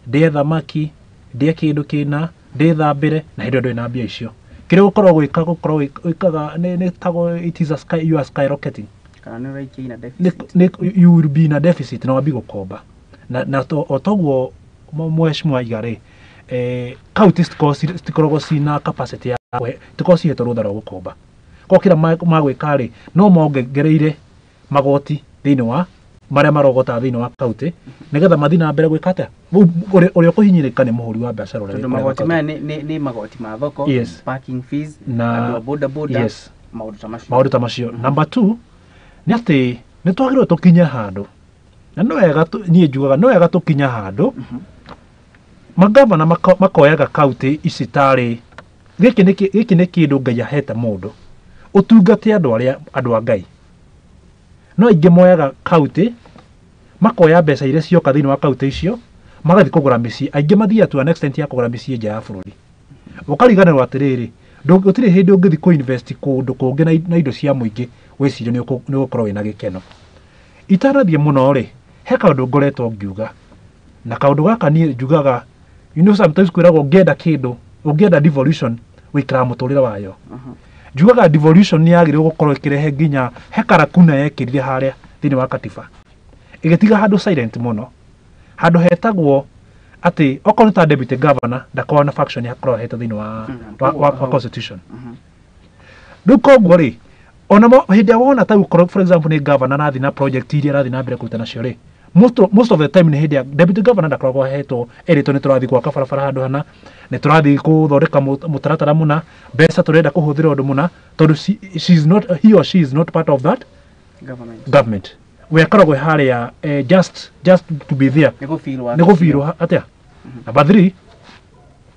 ndĩe thamaki, ndĩe kĩndũ kĩna, ndĩthambĩre, na hĩndĩ ĩyo ndũrĩ na mbia icio. Kĩrĩa ũgũkorwo gwĩka gũkorwo wĩkaga nĩ tagwo it is a sky, you are skyrocketing. Kana nĩ ũraikia in a deficit. You will be in a deficit na wambie gũkomba. Na o toguo mheshimiwa aiga rĩ, kaunti citikoragwo cina capacity ya citikoragwo cihetwo rũtha rwa gũkomba. Kwa kĩrĩa magwĩka rĩ, no mongereire magoti thĩinĩ wa marĩa marogotaga thĩinĩ wa kaunti nĩgetha mathiĩ na mbere gwĩka atĩa. Ũrĩa ũkũhinyĩrĩka nĩ mũhũri wa biacara ũrĩa tondũ wĩ kũrĩa magoti kaunti. maya nĩ magoti ma thoko, Yes. parking fees, Na- andũ a boda boda, Yes. maũndũ ta macio. Maũndũ ta macio. Number 2 nĩ atĩ nĩ twagĩrĩirwo tũkinye handũ, na no wega niĩ njugaga no wega tũkinye handũ magavana makoyaga kaunti ici tarĩ gĩkĩ nĩ kĩndũ Ngai ahete mũndũ ũtungate andũ arĩa andũ a Ngai. No aingĩ moyaga kaunti makoya mbeca iria cioka thĩinĩ wa kaunti icio magathiĩ kũgũra mĩciĩ. Aingĩ mathiaga to an extent ya kũgũra mĩciĩ nja ya bũrũri. Ũkariganĩrwo atĩrĩrĩ, gũtirĩ hĩndĩ ũngĩthiĩ kũ-invest kũndũ kũngĩ na indo cia mũingĩ wĩcirie nĩ ũgũkorwo wĩna gĩkeno. Itanathiĩ mũno rĩ, he kaũndũ ngoretwo ngiuga, na kaũndũ gaka niĩ njugaga, you know, sometimes kwĩragwo ũngĩenda kĩndũ, ũngĩenda devolution wĩikaraga mũtũrĩre wayo. Njugaga devolution nĩ yagĩrĩirwo gũkorwo ĩkĩrehe nginya he karakuna yekĩrire harĩa thĩinĩ wa katiba, ĩgĩtiga handũ silent mũno, handũ hetagwo atĩ okorwo nĩ ta deputy governor ndakoragwo na faction yakoragwo hetwo thĩinĩ wa constitution. Rĩu koguo rĩ, ona hĩndĩ ĩrĩa wona ta ũkorwo for example nĩ governor arathiĩ na project iria arathiĩ na mbere kũruta nacio rĩ, most of the time nĩ hĩndĩ ya deputy governor ndakoragwo ahetwo erĩtwo nĩ tũrathiĩ gwaka barabara handũ hana, nĩ tũrathiĩ gũthondeka mũtaratara mũna, mbeca tũrenda kũhũthĩra ũndũ mũna, tondũ she is not, he or she is not part of that government. Government. We akoragwo harĩa just to be there. Nĩ gũbirwo. Nĩ gũbirwo atĩa. Number 3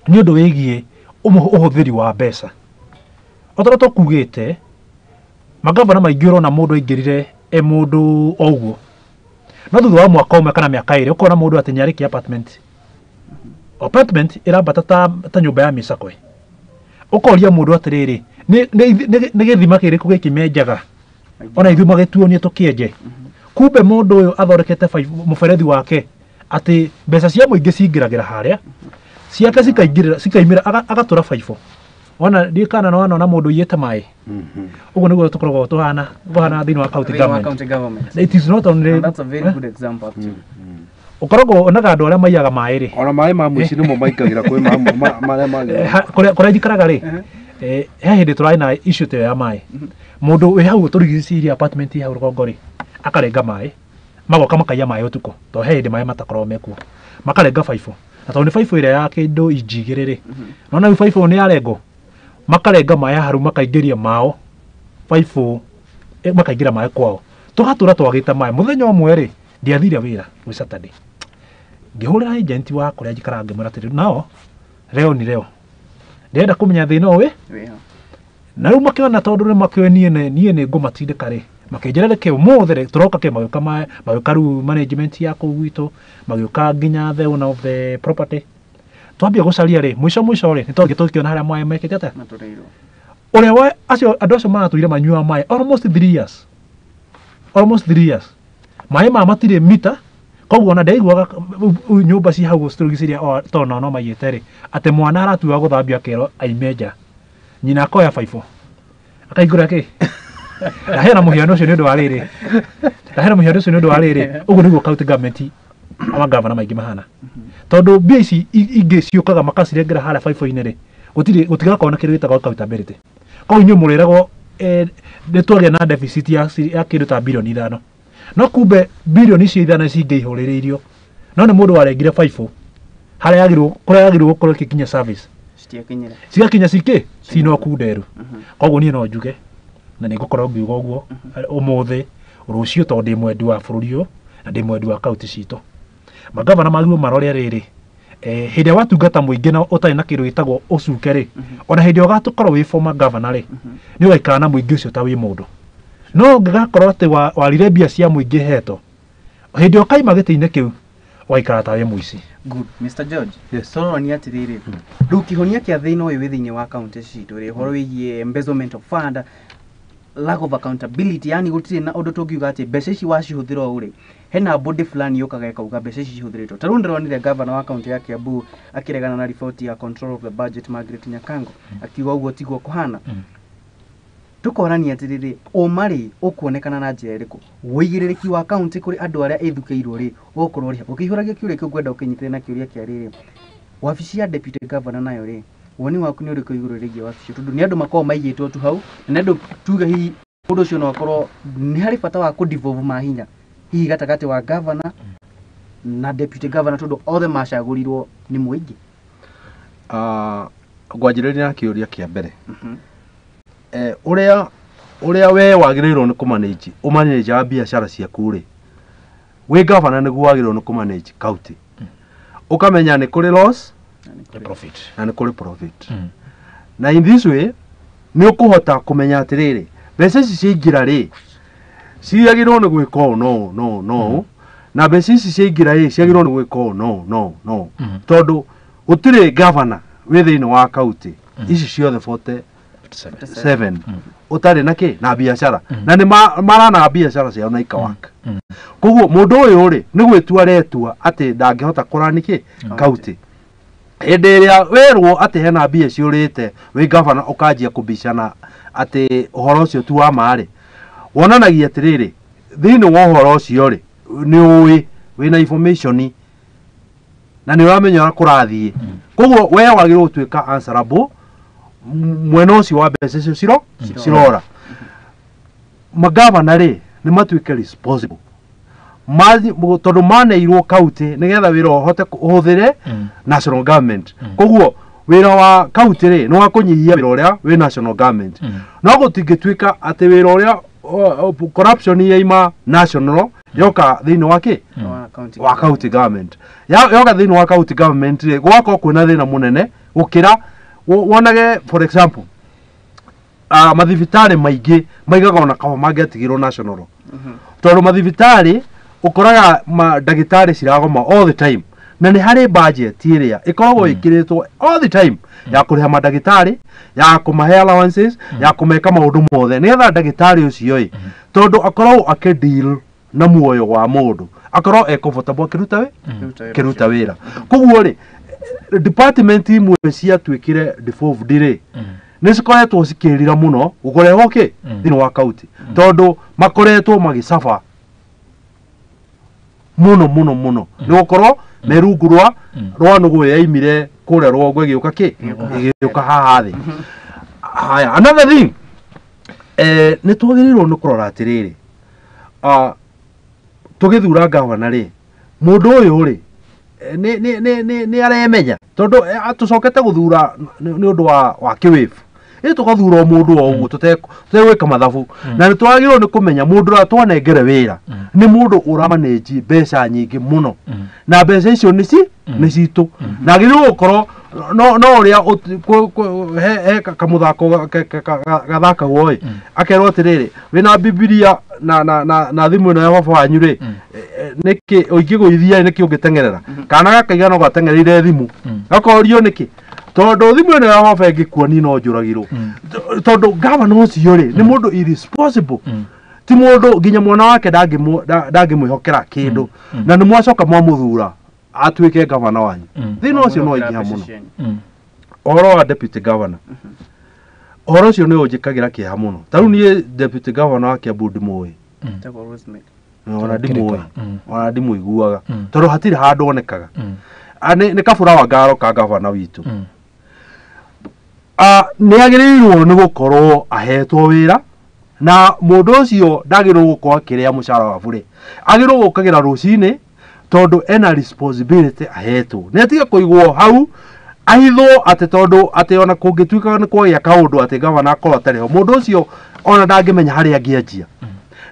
nĩ ũndũ wĩgiĩ ũhũthĩri wa mbeca. O ta ũrĩa tũkugĩte, magavana maingĩ ũrona mũndũ aingĩrire e mũndũ o ũguo, no thutha wa mwaka ũmwe kana mĩaka ĩrĩ ũkona mũndũ atĩ nĩarĩkia apartment. Apartment ĩrambata ta nyũmba ya mĩcakwe. Ũkoria mũndũ atĩrĩrĩ, nĩ gĩthima kĩrĩkũ gĩkĩ menjaga ona ithuĩ magĩtuonie tũkĩenje. Kumbe mũndũ ũyũ athondekete mũberethi wake atĩ mbeca cia mũingĩ cingĩragĩra harĩa, ciake cikaingĩrĩra, cikaimĩra, agatũra baibũ. Wona ndiĩ kana nĩ wanona mũndũ ũiyĩte maĩ. Ũguo nĩguo tũkoragwo tũhana thĩinĩ wa county Thĩinĩ wa government. county government. It is not only And that's a very good example actually. Ũkoragwo onaga andũ arĩa maiyaga maĩ rĩ. Ona maĩ ma mũciĩ nĩmo maingagĩra kwĩ marĩa magĩrĩire. Kũrĩa njikaraga rĩ, he hĩndĩ tũrarĩ na issue ta ĩyo ya maĩ. Mũndũ wĩ hau tũrigicĩirie apartment hau rũgongo rĩ, akarenga maĩ, magoka makaiya maĩ ũtukũ, tondũ he hĩndĩ maĩ matakoragwo mekuo. Makarenga baibũ. Na tondũ nĩ baibũ ĩrĩa ya kĩndũ inji igĩrĩ rĩ, nona rĩu baibũ nĩ yarengwo, makarenga maĩ haha rĩu makaingĩria mao baibũ, makaingĩra maĩ kwao. Tũgatũra twagĩte maĩ. Mũthenya ũmwe rĩ, ndiathire wĩra gwĩ Saturday. Ngĩhũrĩra agent wa kũrĩa njikaraga ngĩmwĩra atĩrĩ, nao leo ni leo, ndĩrenda kũmenya thĩna ũyũ. Na rĩu makĩona tondũ nĩ makĩũĩ niĩ nĩ ngũmatindĩka rĩ, makĩnjĩra reke ũmũthĩ rĩ, tũroka kĩ, magĩũka magĩũka rĩu management ya kũu gwitũ, magĩũka nginya the owner of the property. Twambia gũcaria rĩ, mũico mũico rĩ, nĩ twathiĩ tũkĩona harĩa maĩ mekĩte atĩa? Matũrĩirwo. Ũrĩa wa acio andũ acio maratũire manyuaga maĩ almost 3 years. Almost 3 years. Maĩ ma matirĩ mita, koguo ona ndaiguaga nyũmba ci hau citũrigicĩirie tondũ nao no maiyĩte rĩ, atĩ mwana aratua gũthambio akerwo aime nja. Nyina akoya baibũ. Akaingũra kĩ? Ndaheana mũhiano ũcio nĩ ũndũ wa rĩrĩ. Ndaheana mũhiano ũcio nĩ ũndũ wa rĩrĩ. Ũguo nĩguo county government amagavana maingĩ mahana. Tondũ mbia ici ingĩ ciũkaga makacirengera harĩa baibũ-inĩ rĩ, gũtigakorwo na kĩndũ gĩtagwo accountability. Koguo inyuĩ mũrĩragwo, nĩ twagĩa na deficit ya kĩndũ ta birioni 5. No kumbe birioni icio 5 cingĩihũrĩrĩirio. No nĩ mũndũ warengire baibũ harĩa yagĩrĩirwo, kũrĩa yagĩrĩirwo gũkorwo ĩgĩkinya service. Citiakinyire. Cigakinya cikĩ? Cino kunderu. Koguo niĩ no njuge na nĩ ngũkorwo ngiuga ũguo ũmũthĩ, rũciũ, tondũ ndĩ mwendi wa bũrũri ũyũ na ndĩ mwendi wa kaunti citũ. Magavana magĩrĩirwo marore rĩrĩ, hĩndĩ ĩrĩa watungata mũingĩ na ũtarĩ na kĩndũ gĩtagwo ũcuke rĩ, ona hĩndĩ ĩrĩa ũgatũkorwo wĩ former governor rĩ, nĩ ũgaikara na mũingĩ ũcio ta wĩ mũndũ. No ũngĩgakorwo atĩ warire mbia cia mũingĩ hetwo, hĩndĩ ĩrĩa ũkaima gĩtĩ-inĩ kĩu, ũgaikara ta wĩ mũici. Good. Mr. George, Yes. tũrorania atĩrĩrĩ, rĩu kĩhonia kĩa thĩna ũyũ wĩ thĩinĩ wa kaunti citũ rĩ, ũhoro wĩgiĩ embezzlement of fund, lack of accountability, yani gũtirĩ na ũndũ tũngiuga atĩ mbeca ici wacihũthĩra ũũ rĩ, hena body fulani yũkaga ĩkauga mbeca ici cihũthĩrĩtwo. Ta rĩu ndĩronire governor wa kaunti ya Kiambu akĩregana na riboti ya control of the budget Margaret Nyakango, akiuga ũguo tiguo kũhana. Tũkorania atĩrĩrĩ, ũma rĩ ũkuonekana na njĩra ĩrĩkũ? Ũigĩrĩrĩki wa kaunti kũrĩ andũ arĩa ĩthukĩirwo rĩ, ũgũkorwo rĩ, ũkĩihũragia kĩũria kĩu ngwenda ũkĩnyitĩre na kĩũria kĩa rĩrĩ, wabici ya deputy governor nayo rĩ, woni waku nĩ ũrĩkũ igũrũ rĩgiĩ wabici? Tondũ nĩ andũ makoragwo maigĩtwo tu hau, na nĩ andũ tuge hihi Ũndũ ũcio no akorwo nĩ harĩ bata wa kũ-devolve mahinya hihi gatagatĩ wa governor na deputy governor, tondũ othe macagũrirwo nĩ mũingĩ. Ngwanjĩrĩria na kĩũria kĩa mbere. Ũrĩa we wagĩrĩirwo nĩ kũmanage ũmanage biacara ciaku rĩ, wĩ governor nĩguo wagĩrĩirwo nĩ kũmanage county, ũkamenya nĩ kũrĩ loss The profit. na nĩ kũrĩ profit. Na in this way nĩ ũkũhota kũmenya atĩrĩrĩ, mbeca ici ciaingĩra rĩ, ciagĩrĩirwo nĩ gwĩka ũũ no no no, na mbeca ici ciaingĩra rĩ, ciagĩrĩirwo nĩ gwĩka ũũ no no no, tondũ gũtirĩ governor wĩ thĩinĩ wa county ici ciothe 47 ũtarĩ na kĩ na biacara, na nĩ maranaga biacara ciao na ikawaka. Koguo mũndũ ũyũ rĩ, nĩ gwĩtua aretua atĩ ndangĩhota kũrani kĩ county. Hĩndĩ ĩrĩa werwo atĩ hena mbia ciũrĩte wĩ governor, ũkanjia kũbicana atĩ ũhoro ũcio ti wa ma rĩ, wonanagia atĩrĩrĩ, thĩinĩ wa ũhoro ũcio rĩ, nĩ ũĩ wĩna information na nĩ ũramenya ũrĩa kũrathiĩ. Koguo we wagĩrĩirwo gũtuĩka answerable mwena ũcio wa mbeca icio cirora. Magavana rĩ, nĩ matuĩke responsible tondũ maneirwo county nĩgetha wĩra ũhote ũhũthĩre national government. Koguo wĩra wa county rĩ, nĩ wa kũnyihia wĩra ũrĩa wĩ national government. No gũtingĩtuĩka atĩ wĩra ũrĩa corruption yaima national yoka thĩinĩ wa kĩ wa county, wa county government. Yoka thĩinĩ wa county government rĩ, gũgakorwo kwĩna thĩna mũnene gũkĩra wonage. For example, mathibitarĩ maingĩ maigaga ona kaba mangĩatigirwo national, tondũ mathibitarĩ ũkoraga ndagĩtarĩ ciragoma all the time, na nĩ harĩ budget ĩrĩa ĩkoragwo ĩkĩrĩtwo all the time ya kũrĩha mandagĩtarĩ, ya kũmahe allowances, ya kũmeka maũndũ mothe, nĩgetha ndagĩtarĩ ũcio ĩ, tondũ akoragwo akĩdeal na muoyo wa mũndũ, akorwo e comfortable akĩruta wĩ kĩruta wĩra. Koguo rĩ, department imwe ciatuĩkire devolved rĩ, nĩ cikoretwo cikĩrira mũno gũkũrehwo kĩ thĩinĩ wa county, tondũ makoretwo magĩcaba mũno mũno mũno nĩ gũkorwo me rungu rwa nũgũ yaimire kũrĩa rũgongo ĩgĩũka kĩ ĩgĩũka haha thĩ. Haya, another thing, nĩ twagĩrĩirwo nĩ kũrora atĩrĩrĩ, tũgĩthura gavana rĩ, mũndũ ũyũ rĩ, nĩ aremenya, tondũ tũcokete gũthura nĩ ũndũ wa kĩwĩbu ĩ, tũgathura o mũndũ o ũguo tũtegwĩka mathabu. Na nĩ twagĩrĩirwo nĩ kũmenya mũndũ ũrĩa twanengere wĩra nĩ mũndũ ũramanĩnji mbeca nyingĩ mũno, na mbeca icio nĩ citũ, na agĩrĩirwo gũkorwo no ũrĩa he kamũthako gathakagwo ĩ, akerwo atĩrĩrĩ, wĩna bibilia na thimũ ĩno ya baba wanyu rĩ, nĩkĩ ũingĩgũithia, nĩkĩ ũngĩteng'erera? Kana gakaiga no gateng'ereire thimũ, gakorio nĩkĩ, tondũ thimũ ĩno ya baba ĩngĩkua niĩ no njũragirwo. Tondũ gavana ũcio rĩ, nĩ mũndũ irresponsible, ti mũndũ nginya mwana wake ndangĩmwĩhokera kĩndũ, na nĩ mwacoka mwamũthura atuĩke gavana wanyu. Thĩna ũcio no waingĩha mũno. Ũhoro wa deputy governor, ũhoro ũcio nĩ ũnjĩkagĩra kĩeha mũno. Ta rĩu niĩ deputy governor wa Kiambu ndimũĩ, ona ndimũĩ, ona ndimũiguaga, tondũ hatirĩ handũ onekaga. Nĩ kabura wa ngaro ka gavana witũ. Nĩ agĩrĩirwo nĩ gũkorwo ahetwo wĩra, na mũndũ ũcio ndagĩrĩirwo gũkorwo akĩrĩa mũcara wa bure, agĩrĩirwo gũkagĩra rũcinĩ, tondũ ena responsibility ahetwo. Nĩ atige kũigwo hau ahithwo atĩ tondũ atĩ ona kũngĩtuĩka nĩ kwagĩa kaũndũ atĩ gavana akorwo atarĩ ho, mũndũ ũcio ona ndangĩmenya harĩa angĩanjia.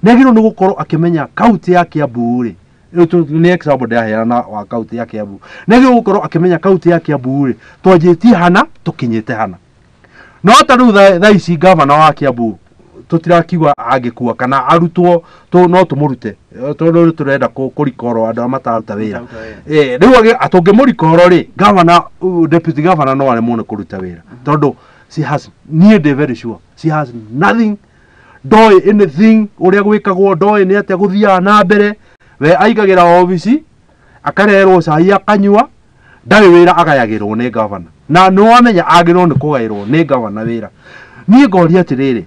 Nĩ agĩrĩirwo nĩ gũkorwo akĩmenya kaunti ya Kiambu rĩ, rĩu nĩ example ndĩraheana wa kaunti ya Kiambu, nĩ agĩrĩirwo gũkorwo akĩmenya kaunti ya Kiambu rĩ, twanjĩtie hana tũkinyĩte hana. No ta rĩu thaa ici gavana wa Kiambu tũtirakiuga angĩkua kana arutwo no tũmũrute, tondũ rĩu tũrenda kũrikoro andũ arĩa matararuta wĩra. Rĩu tũngĩmũrikoro rĩ, gavana, deputy governor no aremwo nĩ kũruta wĩra, tondũ she has, niĩ ndĩ very sure she has nothing, ndoĩ anything ũrĩa gwĩkagwo, ndoĩ nĩ atĩa gũthiaga na mbere. We aigagĩra obici, akarerwo cai akanyua, ndarĩ wĩra agayagĩrwo nĩ gavana, na nĩ wamenya agĩrĩirwo nĩ kũgaĩrwo nĩ gavana wĩra. Niĩ ngoria atĩrĩrĩ,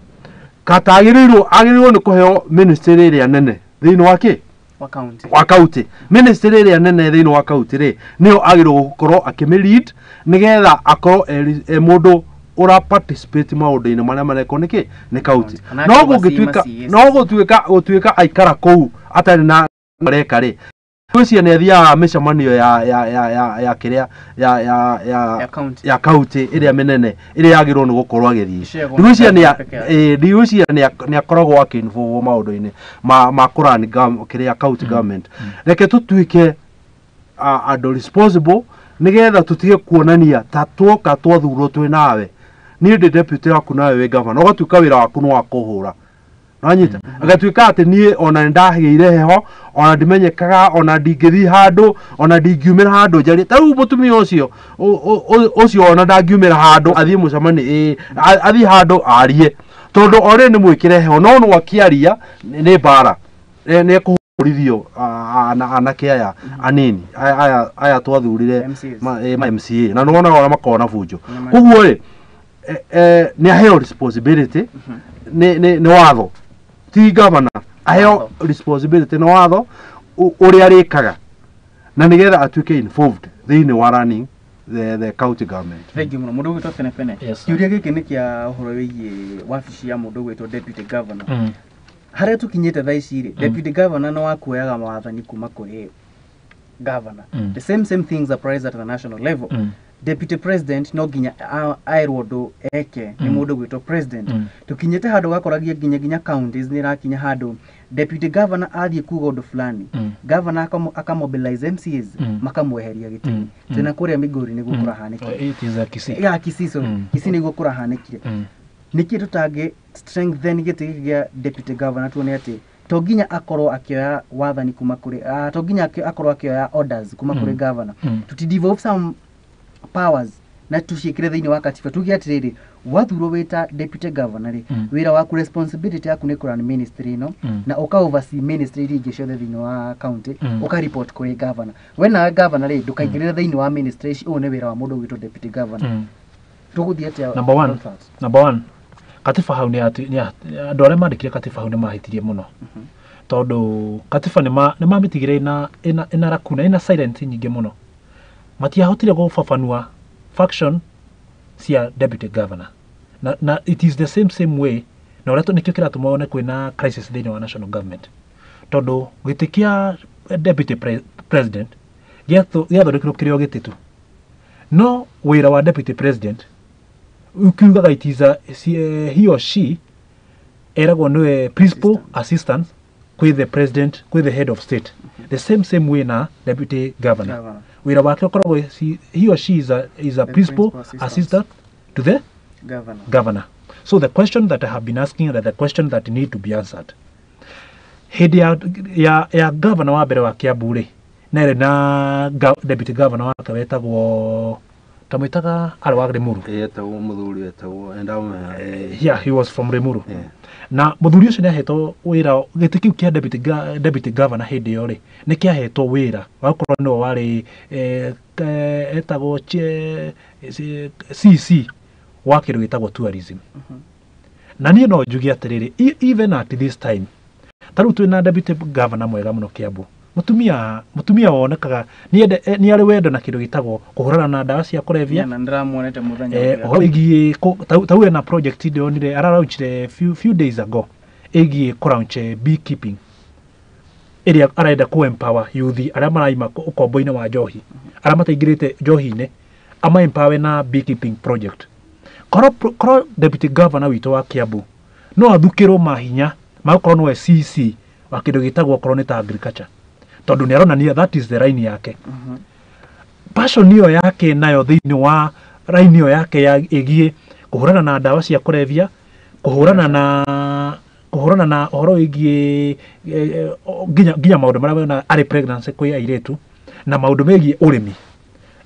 katagĩrĩirwo agĩrĩirwo nĩ kũheo ministry ĩrĩa nene thĩinĩ wa kĩ wa county, wa county. Ministry ĩrĩa nene thĩinĩ wa county rĩ, nĩyo agĩrĩirwo gũkorwo akĩmĩ lead, nĩgetha akorwo e mũndũ Ũra participate maũndũ-inĩ marĩa marekwo nĩkĩ nĩ county. Kana No akĩoversee gũngĩtuĩka ma CAs. No gũtuĩka gũtuĩka aikara kũu atarĩ na mareka rĩ, gwĩciria nĩ athiaga mĩcemanio ya kĩrĩa ya Ya ya county. Ya county ĩrĩa mĩnene ĩrĩa yagĩrĩirwo nĩ gũkorwo agĩthiĩ. Icegwo Ndigwĩciria na nĩ peke yake. ĩ ndigwĩciria nĩ akoragwo akĩ-involve maũndũ-inĩ ma kũrani kĩrĩa county government. Reke tũtuĩke andũ responsible nĩgetha tũtige kuonania ta tuoka twathurwo twĩ nawe, niĩ ndĩ deputy waku nawe wĩ governor, ũgatuĩka wĩra waku nĩ wa kũhũra nanyita, agatuĩka atĩ niĩ ona nĩ ndagĩire heho, ona ndimenyekaga, ona ndingĩthiĩ handũ, ona ndingiumĩra handũ njarie. Ta rĩu mũtumia ũcio ũcio ona ndangiumĩra handũ athiĩ mũcemanio, ĩ athiĩ handũ arie, tondũ orĩ nĩ mwĩkĩre heho, no no akĩaria nĩ mbara, nĩ ekũhũrithio anake aya anini aya twathurire. MCAs. Ma MCA na nĩwonaga ũrĩa makoragwo na bunjo. Nĩ Koguo rĩ, nĩ aheo responsibility nĩ watho, ti governor aheo Watho. Responsibility nĩ watho ũrĩa arĩkaga na nĩgetha atuĩke involved thĩinĩ wa running the county government. Thank you mũno, mũndũ ũgwĩtwo Tene Pene. Yes, sir. Kĩũria gĩkĩ nĩ kĩa ũhoro wĩgiĩ wabici ya mũndũ ũgwĩtwo deputy governor. Harĩa tũkinyĩte thaa ici rĩ, deputy governor nĩ wakuoyaga mawathani kuma kũrĩ governor. The same things applies at the national level. Deputy president no nginya aerwo ũndũ eke nĩ mũndũ gwĩtwo president. Tũkinyĩte handũ gakoragia nginya counties nĩ irakinya handũ deputy governor athiĩ kuga ũndũ fulani, governor akamobilize MCAs, makamweheria gĩtĩ. Twĩna kũrĩa Migori nĩguo kũrahanĩkire. It is a Kisii. Ya Kisii, sorry. Kisii nĩguo kũrahanĩkire. Nĩkĩ tũtangĩ strengthen gĩtĩ gĩkĩ gĩa deputy governor, tuone atĩ to nginya akorwo akĩoya wathani kuma kũrĩ to nginya akorwo akĩoya orders kuma kũrĩ governor? Tuti devolve some powers na tuciĩkĩre thĩinĩ wa katiba, tuge atĩrĩrĩ, wathurwo wĩ ta deputy governor rĩ, wĩra waku, responsibility yaku nĩ kũrun ministry ĩno na ũka oversee ministry iria ingĩ ciothe thĩinĩ wa county, ũka report kũrĩ governor. We nawe governor rĩ, ndũkaingĩrĩre thĩinĩ wa ministry ici, ũyũ nĩ wĩra wa mũndũ ũgwĩtwo deputy governor. Tũgũthiĩ atĩa? Number one. On that? Number one, katiba hau nĩ andũ arĩa mandĩkire katiba hau nĩ mahĩtirie mũno, tondũ katiba nĩ mamĩtigire ĩna lacuna, ĩna silent nyingĩ mũno. Matiahotire gũbabanua function cia deputy governor na it is the same way na ũrĩa nĩkĩo kĩratũma wone kwĩna crisis thĩinĩ wa national government, tondũ gĩtĩ kĩa deputy president gĩathondekirwo kĩrĩ o gĩtĩ tu, no wĩra wa deputy president ukiugaga it is a, he or she eragwo niwe principal assistant kwĩ the president, kwĩ the head of state. The same way na deputy governor. Governor. Wĩra wake ũkoragwo he or she is a The principal principal assistant. Assistant to the governor. Governor. So the question that I have been asking and the question that need to be answered, hĩndĩ ya governor wa mbere wa Kiambu rĩ, nerĩ na deputy governor wake wetagwo, tamwĩtaga arĩ wa Limuru. Etagwo mũthuri etagwo endamenya. Yeah, he was from Limuru. Yeah. Na mũthuri ũcio nĩ ahetwo wĩra gĩtĩ kĩu kĩa deputy governor hĩndĩ ĩyo rĩ, nĩ kĩahetwo wĩra wa gũkorwo nĩwe warĩ etagwo CC wa kĩndũ gĩtagwo tourism. Na niĩ no njuge atĩrĩrĩ, even at this time, ta rĩu twĩna deputy governor mwega mũno Kiambu, mũtumia wonekaga nĩ arĩ wendo na kĩndũ gĩtagwo kũhũrana na ndawa cia kũrebia. Na ndĩramuonete mũthenya ũrĩa. Ũhoro ĩgiĩ ta ena project ndĩronire aralaunchire few days ago ĩgiĩ kũlaunch beekeeping ĩrĩa arenda kũ empower youth arĩa maraima ũkombo-inĩ wa njohi, arĩa mataingĩrĩte njohi-inĩ, ama empower na beekeeping project. Korwo deputy governor witũ wa Kiambu no athukĩrwo mahinya ma gũkorwo nĩwe CC wa kĩndũ gĩtagwo okorwo nĩ ta agriculture, tondũ nĩ aronania that is the line yake, passion ĩyo yake nayo thĩinĩ wa line ĩyo yake ya ĩgiĩ kũhũrana na ndawa cia kũrebia, kũhũrana na ũhoro wĩgiĩ nginya maũndũ marĩa wona arĩ pregnancy kwĩ airĩtu na maũndũ megiĩ ũrĩmi,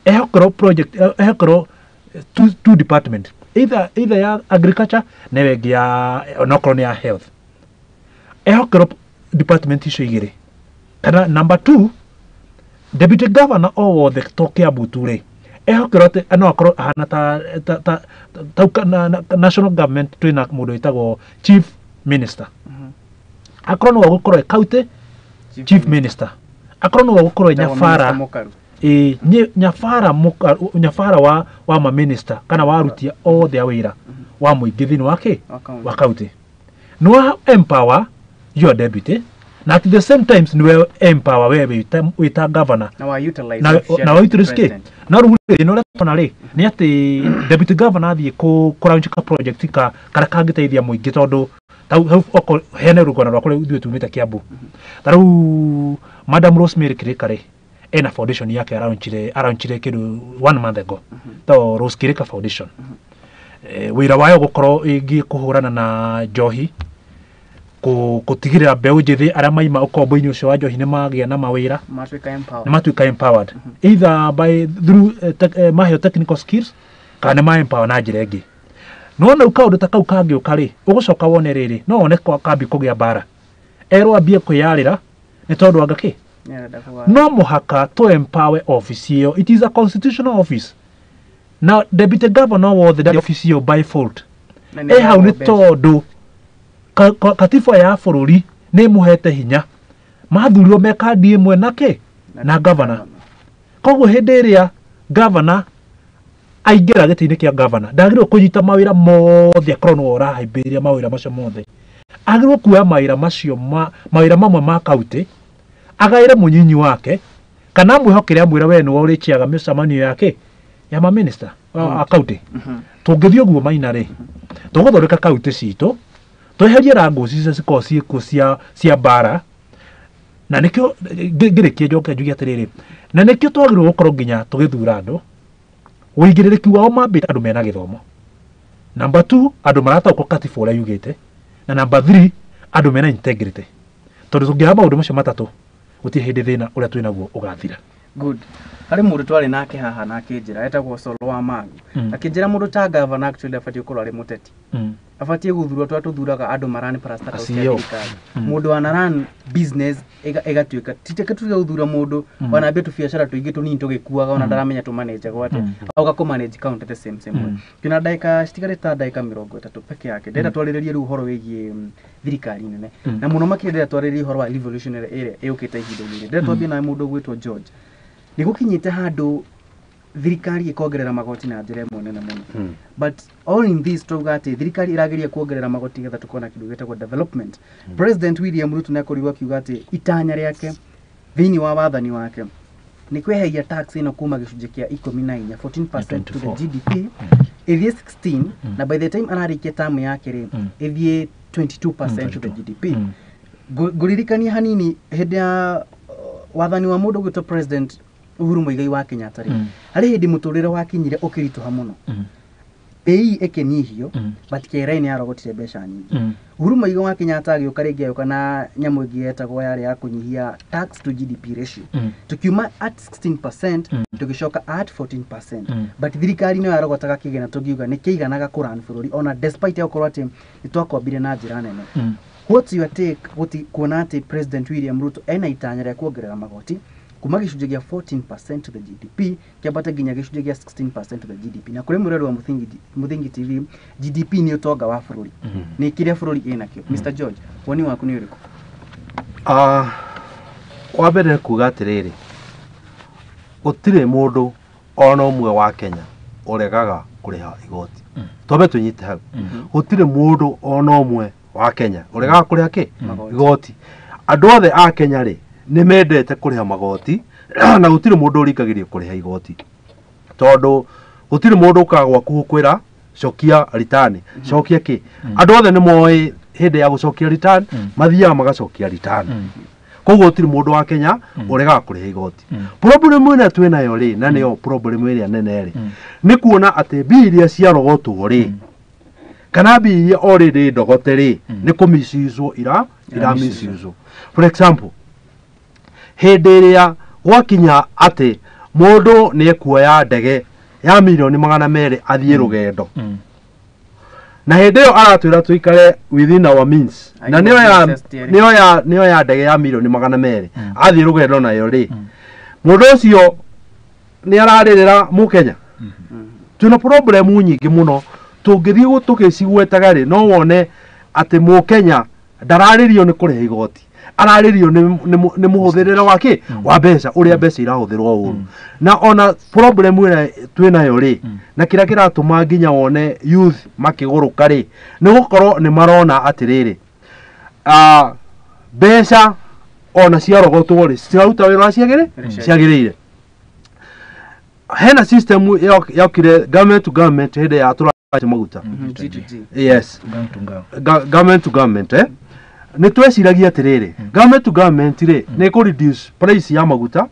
ehokerwo project, ehokerwo two department, either ya agriculture na ĩyo ĩngĩ ya onokorwo nĩ ya health, ehokerwo department icio igĩrĩ. Kana number two, deputy governor o wothe to Kiambu tu rĩ, ehokerwo atĩ no akorwo ahana ta national government twĩna mũndũ wĩtagwo chief minister, akorwo no gũkorwo e county chief minister, akorwo no gũkorwo e Etagwo nyabara Minister Mũkaru. Nyabara nyabara wa ma minister kana wa aruti othe a wĩra wa mũingĩ thĩinĩ wa kĩ wa county no empower your deputy na at the same times niwe empower wewe wita governor na wa utilize na wa utilize ke na rĩu rĩ no tona rĩ nĩ atĩ deputy governor athiĩ kũ launch ka project ka karia kangĩteithia mũingĩ tondũ tau oko hene rũgano rwa kũrĩa ithuĩ tumĩte Kiambu ta rĩu Madam Rosemary Kirika rĩ ena foundation yake araunchire kĩndũ 1 month ago to Rose Kirika Foundation. Wĩra wayo gũkorwo ĩngĩ kũhũrana na njohi kũtigĩrĩra mbeũ njĩthĩ arĩa maima ũkombo-inĩ ũcio wa njohi nĩ magĩa na mawĩra nĩ matuĩka empowered either by through maheo technical skills kana nĩ ma empower na njĩra ĩngĩ. No na kaũndũ ta kau kangĩũka rĩ ũgũcoka wone rĩrĩ no wone kambi kũgĩa mbara erwo ambie kwĩyarĩra nĩ tondũ anga kĩ no mũhaka to empower office ĩyo. It is a constitutional office. Now deputy governor wothe ndarĩ office ĩyo by fault ĩ hau nĩ tondũ katiba ya bũrũri nĩ ĩmũhete hinya mathurirwo me kandi ĩmwe na kĩ na governor. Koguo hĩndĩ ĩrĩa governor aingĩra gĩtĩ-inĩ kĩa governor ndagĩrĩirwo kũnyita mawĩra mothe akorwo nĩwe ũrahĩmbĩria mawĩra macio mothe agĩrĩirwo kuoya mawĩra macio mawĩra mamwe ma county agaĩre mũnyinyi wake kana amwĩhokere amwĩre we nĩwe ũrĩchairaga mĩcemanio yake ya ma minister a county. Tũngĩthiĩ ũguo Maina rĩ tũgũthondeka county citũ tweherie rango icio cikorwo ciĩkuo cia mbara na nĩkĩo ngĩrĩkia njoke njuge atĩrĩrĩ na nĩkĩo twagĩrĩirwo gũkorwo nginya tũgĩthura andũ ũigĩrĩrĩki wao mambĩte andũ mena gĩthomo number 2 andũ marataũkwo katiba ũrĩa yugĩte na number 3 andũ mena integrity tondũ tũngĩaga maũndũ macio matatũ gũtirĩ hĩndĩ thĩna ũrĩa twĩnaguo ũgathira. Good. Harĩ mũndũ twarĩ nake haha na akĩnjĩra etagwo Solo wa Mangu akĩnjĩra mũndũ ta governor actually abatiĩ gũkorwo arĩ mũteti abatiĩ gũthurwo tũrĩa tũthuraga andũ marani parastatals cia thirikari mũndũ wana run business ĩgatuĩka titeke tuge gũthura mũndũ wanambia tũbiacara tũingĩ tũnini tũgĩkuaga ona ndaramenya tũmanĩnjagwo atĩa auga kũ manage county the same way. Twĩna ndagĩka citigarĩte ta ndagĩka 30 peke yake ndĩrenda twarĩrĩrie rĩu ũhoro wĩgiĩ thirikari nene na mũno makĩria ndĩrenda twarĩrĩrie ũhoro wa revolutionary ĩrĩa ĩũkĩte ihinda-inĩ rĩrĩ. Ndĩrenda twambie na mũndũ ũgwĩtwo George. Nĩ gũkinyĩte handũ thirikari ĩkongerera magoti na njĩra ĩmwe nene mũno but all in this twauga atĩ thirikari ĩrageria kuongerera magoti getha tũkorwo na kĩndũ gĩtagwo development. President William Ruto nĩakorirwo akiuga atĩ itanya rĩake thĩinĩ wa wathani wake nĩ kweheria tax ĩno kuma gĩcunjĩ kĩa 14 14% to the GDP ĩthiĩ 16 na by the time ararĩkia term yake rĩ ĩthiĩ 22% to the GDP. Ngũririkania hanini hĩndĩ ya wathani wa mũndũ ũgwĩtwo President Uhuru Muigai wa Kenyatta rĩ harĩ hĩndĩ mũtũrĩre wakinyire ũkĩritũha mũno bei ĩkĩnyihio but KRA nĩ yarogotire mbeca nyingĩ. Uhuru Muigai wa Kenyatta agĩũka rĩngĩ agĩũka na nyamũ ĩngĩ yetagwo yarĩ ya kũnyihia tax to GDP ratio tukiuma at 16% tũgĩcoka at 14% but thirikari nĩyo yarogotaga kĩgĩna tũngiuga nĩ kĩiganaga kũran bũrũri ona despite ya gũkorwo atĩ nĩ twakombire na njĩra nene. What's your take kuona atĩ President William Ruto ena itanya rĩa kuongerera magoti kuma gĩcunjĩ gĩa 14% to the GDP kĩambate nginya gĩcunjĩ gĩa 16% to the GDP na kũrĩ mũrori wa Mũthingi TV GDP nĩ ũtonga wa bũrũri nĩ kĩrĩa bũrũri ĩnakĩo. Mr George woni waku nĩ ũrĩkũ? Wa mbere kuga atĩrĩrĩ gũtirĩ mũndũ ona ũmwe wa Kenya ũregaga kũrĩha igoti twambe tũnyite hau gũtirĩ mũndũ ona ũmwe wa Kenya ũregaga kũrĩha kĩ igoti. Andũ othe a Kenya rĩ nĩ mendete kũrĩha magoti na gũtirĩ mũndũ ũringagĩrio kũrĩha igoti tondũ gũtirĩ mũndũ ũkaga gwaku gũkwĩra cokia return cokia kĩ. Andũ othe nĩ moĩ hĩndĩ ya gũcokia return mathiaga magacokia return koguo gũtirĩ mũndũ wa Kenya ũregaga kũrĩha igoti. Problem ĩrĩa twĩ nayo rĩ na nĩyo problem ĩrĩa nene rĩ nĩ kuona atĩ mbia iria ciarogotwo rĩ kana mbia iria already ndogote rĩ nĩ kũmiciuzwo iramiciuzwo. For example hĩndĩ ĩrĩa gwakinya atĩ mũndũ nĩ ekuoya ndege ya mirioni 200 athiĩ rũgendo na hĩndĩ ĩyo aratwĩra tũikare within our means na nĩyo ya ndege ya mirioni 200 athiĩ rũgendo nayo rĩ mũndũ ũcio nĩ ararĩrĩra mũkenya. Twĩna problem nyingĩ mũno tũngĩthiĩ tũgĩcigwetaga rĩ no wone atĩ mũkenya ndararĩrio nĩ kũrĩha igoti Ararĩrio nĩ mũhũthĩrĩre wa kĩ wa mbeca, ũrĩa mbeca irahũthĩrwo ũru. Na ona problem ĩrĩa twĩnayo rĩ, na kĩrĩa kĩratũma nginya wone youth makĩgũrũka rĩ, nĩ gũkorwo nĩ marona atĩrĩrĩ, mbeca ona ciarogotwo rĩ, citiraruta wĩra ũrĩa ciagĩrĩire. Hena system yokire government to government hĩndĩ ya tũraci maguta. G2G. Yes. Gang to gang. Government to government, nĩ tweciragia atĩrĩrĩ, government to government rĩ, nĩ kũ reduce price ya maguta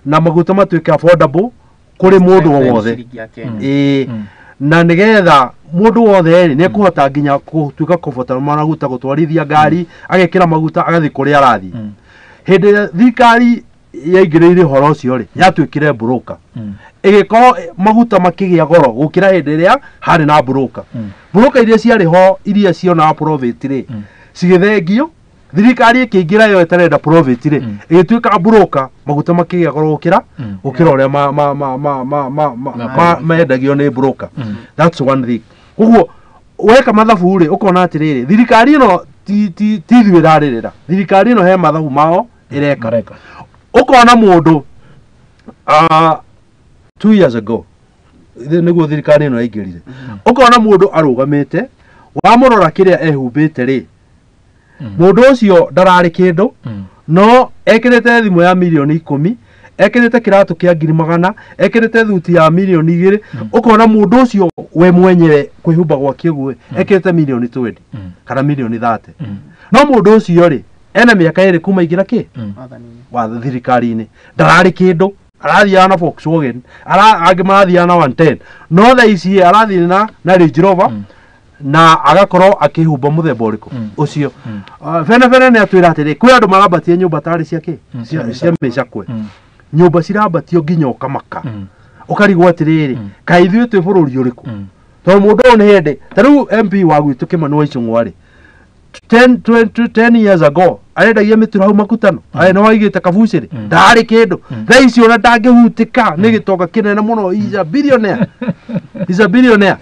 na maguta matuĩke affordable kũrĩ mũndũ o wothe. Ciringi ya Kenya. Ĩĩ, na nĩgetha mũndũ wothe rĩ, nĩ ekũhota nginya gũtuĩka comfortable maguta gũtwarithia ngari, agekĩra maguta agathiĩ kũrĩa arathiĩ. Hĩndĩ ĩrĩa thirikari yaingĩrĩire ũhoro ũcio rĩ, yatuĩkire broker, ĩgĩkorwo maguta makĩgĩa goro gũkĩra hĩndĩ ĩrĩa harĩ na broker. Broker iria ciarĩ ho, iria cionaga profit rĩ, cigĩthengio. Thirikari ĩkĩingĩra yo ĩtarenda profit rĩ, ĩgĩtuĩka broker, maguta makĩgĩa goro gũkĩra ũrĩa mendagio nĩ broker. That's one thing. Koguo weka mathabu rĩ, ũkona atĩrĩrĩ, thirikari ĩno ti ithuĩ ĩrarĩrĩra, thirikari ĩno he mathabu mao ĩreka. Mareka. Ũkona mũndũ 2 years ago nĩguo thirikari ĩno yaingĩrire, ũkona mũndũ arũgamĩte, wamũrora kĩrĩa ehumbĩte rĩ, mũndũ ũcio ndararĩ kĩndũ, no ekĩrĩte thimũ ya mirioni 10, ekĩrĩte kĩratũ kĩa 100,000, ekĩrĩte thuti ya mirioni 2. Ũkona mũndũ ũcio we mwenyewe kwĩhumba gwake ũguo ekĩrĩte mirioni 20 kana mirioni 30, no mũndũ ũcio rĩ, ena mĩaka 2 kuma ingĩra kĩ Wathani-inĩ. wa thirikari-inĩ, ndararĩ kĩndũ, arathiaga na Volkswagen, angĩ marathiaga na 110, no thaa ici arathiĩ na Range Rover na agakorwo akĩhumba mũthemba ũrĩkũ ũcio. Bene bene nĩ atwĩra atĩrĩ, kwĩ andũ marambatia nyũmba tarĩ cia kĩ, cia mĩcakwe, nyũmba cirambatio nginya ũkamaka, ũkarigwo atĩrĩrĩ, kaĩ ithuĩ twĩ bũrũri ũrĩkũ? Tondũ mũndũ ũyũ nĩ hĩndĩ ta rĩu MP wa gwitũ Kĩmani wa Ichung'wa rĩ, 10 20 10 years ago arendagia mĩturo hau makutano, arĩ nĩ waigĩte kabucĩrĩ, ndarĩ kĩndũ. Thaa ici ona ndangĩhutĩka, nĩ gĩtonga kĩnene mũno. He's a billionaire, he's a billionaire.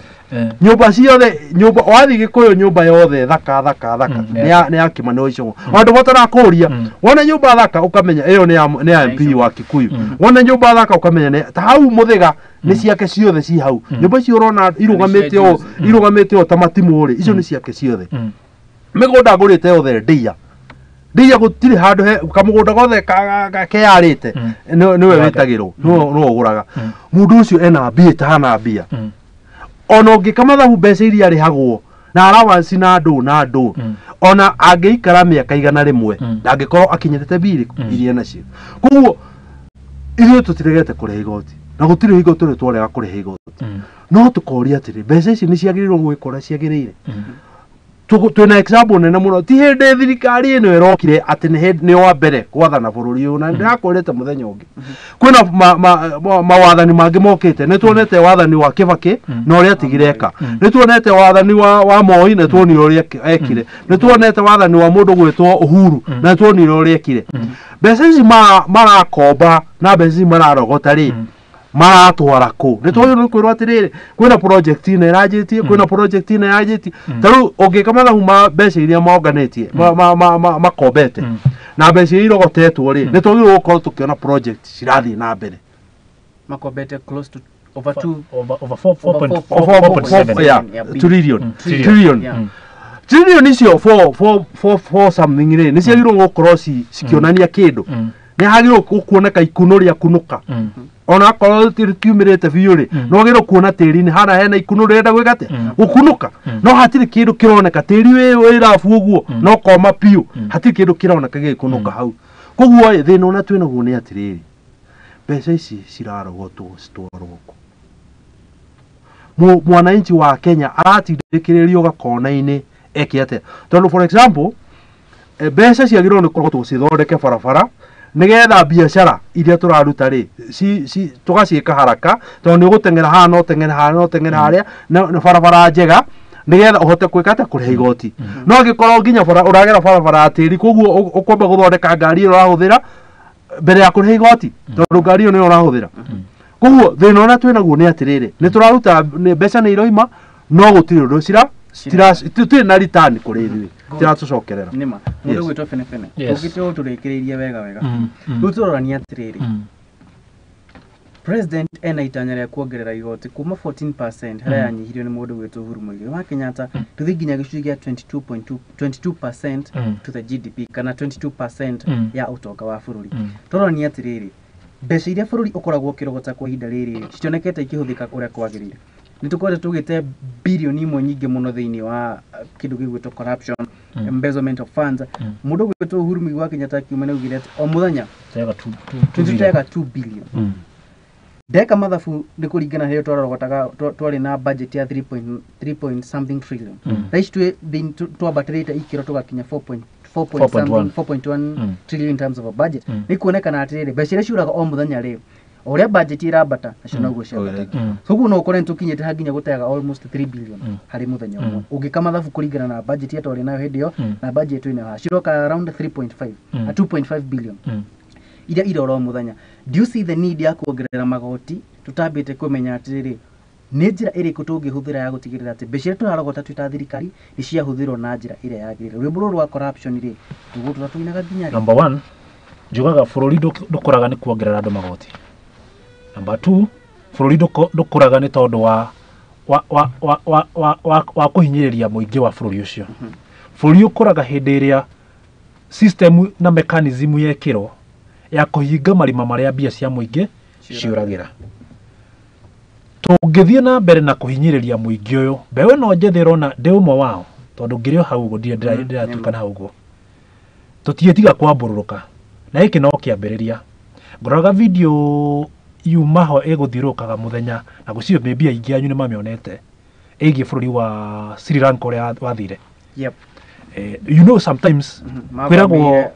Nyũmba ciothe, nyũmba wathiĩ Gĩkũyũ, nyũmba yothe thaka thaka thaka nĩ ya Kĩmani wa Ichung'wa. Andũ matarakũria, wona nyũmba thaka ũkamenya ĩyo nĩ ya MP wa Kikuyu, wona nyũmba thaka ũkamenya nĩ ta hau Mũthĩga, nĩ ciake ciothe ci hau. Nyũmba icio ũrona irũgamĩte o irũgamĩte o ta matimũ rĩ, icio nĩ ciake ciothe. Mĩgũnda ngũrĩte yothe ndĩa ndĩa, gũtirĩ handũ he kamũgũnda gothe keyarĩte, nĩwe wĩtagĩrwo, nĩwe ũgũraga. Mũndũ ũcio ena mbia ĩtahana mbia. Ona ũngĩka mathabu, mbeca iria arĩhagwo na allowance na ndũ na ndũ, ona angĩikara mĩaka 100, ndangĩkorwo akinyĩrĩte mbia irĩkũ iria nacio. Koguo ithuĩ tũtiregete kũrĩha igoti, na gũtirĩ hingo tũrĩ twarega kũrĩha igoti, no tũkoria atĩrĩ, mbeca ici nĩ ciagĩrĩirwo gwĩka ũrĩa ciagĩrĩire? Twĩna example nene mũno, ti hĩndĩ thirikari ĩno ĩrokire atĩ nĩ hĩndĩ nĩ wa mbere gwathana bũrũri ũyũ, na ndĩrakwĩrĩte mũthenya ũngĩ kwĩna mawathani mangĩ mokĩte. Nĩ tuonete wathani wa Kĩbakĩ na ũrĩa atigire eka, nĩ tuonete wathani wa Moi na tuonire ũrĩa ekire, nĩ tuonete wathani wa mũndũ gwĩtwo Uhuru na tuonire ũrĩa ekire. Mbeca ici marakomba na mbeca ici mararogota rĩ, maratwara kũ? Nĩ twagĩrĩirwo nĩ kwĩrwo atĩrĩrĩ, kwĩna project ĩno ĩranjĩtie, kwĩna project ĩno ĩranjĩtie. Ta rĩu ũngĩka mathabu ma mbeca iria monganĩtie, makombete na mbeca iria irogotetwo rĩ, nĩ twagĩrĩirwo gũkorwo tũkĩona project cirathiĩ na mbere. Makombete close to over two over four, four over point four- four, four four point seven. Yeah, Yeah, trillion. Trillion. Trillion. Trillion icio four four four four something rĩ, nĩ ciagĩrĩirwo gũkorwo cikĩonania kĩndũ. Nĩ hagĩrĩirwo kuoneka ikuno rĩa kunũka, ona akorwo rĩtiumĩrĩte biũ rĩ, no wagĩrĩirwo kuona tĩri-inĩ hana hena ikuno rĩrenda gwĩka atĩa, gũkunũka, no hatirĩ kĩndũ kĩroneka. Tĩri wĩ rabu ũguo no koma biũ, hatirĩ kĩndũ kĩroneka gĩgĩkunũka hau. Koguo ĩ, thĩna ũrĩa twĩnaguo nĩ atĩrĩrĩ, mbeca ici cirarogotwo citwarwo kũ? Mwananchi wa Kenya aratindĩkĩrĩrio gakona-inĩ eke atĩa? Tondũ for example, mbeca ciagĩrĩirwo nĩ kũrogotwo cithondeke barabara nĩgetha biacara iria tũraruta rĩ, tũgaciĩka haraka, tondũ nĩ ũgũteng'era haha, no ũteng'ere haha, no ũteng'ere harĩa, na barabara njega nĩgetha ũhote gwĩka atĩa, kũrĩha igoti. No angĩkorwo nginya bara ũragera barabara ya tĩri, koguo ũkwamba gũthondeka ngari ĩyo ũrahũthĩra mbere ya kũrĩha igoti, tondũ ngari ĩyo nĩyo ũrahũthĩra. Koguo thĩna ũrĩa twĩnaguo nĩ atĩrĩrĩ, nĩ tũraruta mbeca nĩ iroima, no gũtirĩ ũndũ cira Tũtirĩ na return kũrĩ ithuĩ, tiratũcokerera. Nĩma mũndũ gwĩtwo Benebene, ũngĩte ũtũrĩkĩrĩirie wega wega. Rĩu tũrorania atĩrĩrĩ, President ena itanya rĩa kuongerera igoti kuma 14% harĩa yanyihirio nĩ mũndũ gwĩtwo Uhuru Muigai wa Kenyatta, tũthiĩ nginya gĩcunjĩ kĩa 22.2 22% to the GDP kana 22% ya ũtonga wa bũrũri. Tũrorania atĩrĩrĩ, mbeca iria bũrũri ũkoragwo ũkĩrogota kwa ihinda rĩrĩ citionekete ikĩhũthĩka ũrĩa kwagĩrĩire. Nĩ tũkoretwo tũgĩte birioni imwe nyingĩ mũno thĩinĩ wa kĩndũ gĩgwĩtwo corruption, embezzlement of funds. Mũndũ gwĩtwo Uhuru Muigai wa Kenyatta akiuma nĩ augire atĩ o mũthenya tũtega 2 billion. Ndeka mathabu nĩ kũringana na rĩrĩa twarogotaga twarĩ na budget ya 3.3 point something trillion. Thaa ici twĩ twambatĩrĩte ikĩro tũgakinya 4.1 trillion in terms of a budget. Nĩ kuonekana atĩrĩrĩ, mbeca iria ciũraga o mũthenya rĩ, o ũrĩa budget ĩrambata nacio noguo ciambataga. So ũguo no ũkore nĩtũkinyĩte ha nginya gũteaga almost 3 billion harĩ mũthenya ũmwe. Ũngĩka mathabu kũringana na budget ĩrĩa twarĩ nayo hĩndĩ ĩyo na budget twĩ nayo haha, ciroka around 3.5 2.5 billion iria irora o mũthenya. Do you see the need ya kuongerera magoti tutambĩte kũmenya atĩrĩrĩ, nĩ njĩra ĩrĩkũ tũngĩhũthĩra ya gũtigĩrĩra atĩ mbeca iria tũrarogota twĩ ta thirikari nĩ ciahũthĩrwo na njĩra ĩrĩa yagĩrĩire? Rwĩmbo rũrũ rwa corruption rĩ, tũgũtũra tũinaga nginya rĩ? Number 1, njugaga bũrũri ndũkũraga nĩ kuongerera andũ magoti. Number 2, bũrũri ndũkũraga nĩ tondũ wa kũhinyĩrĩria mũingĩ wa bũrũri ũcio. Bũrũri ũkũraga hĩndĩ ĩrĩa system na mechanism yekĩrwo ya kũhinga marima marĩa mbia cia mũingĩ ciũragĩra. Tũngĩthiĩ na mbere na kũhinyĩrĩria mũingĩ ũyũ, mbeũ ĩno njĩthĩ ĩrona ndĩ ũmwe wao, tondũ ngĩrĩ o hau ũguo ndirĩ ndĩratuĩkana hau ũguo. Tũtiĩtiga kwambũrũrũka, na gĩkĩ no kĩambĩrĩria. Ngũroraga video yuma ho ĩgũthiũrũrũkaga mũthenya, na gũciũ maybe aingĩ anyu nĩmamĩonete, ĩgiĩ bũrũri wa Sri Lanka ũrĩa wathire. Yep. You know sometimes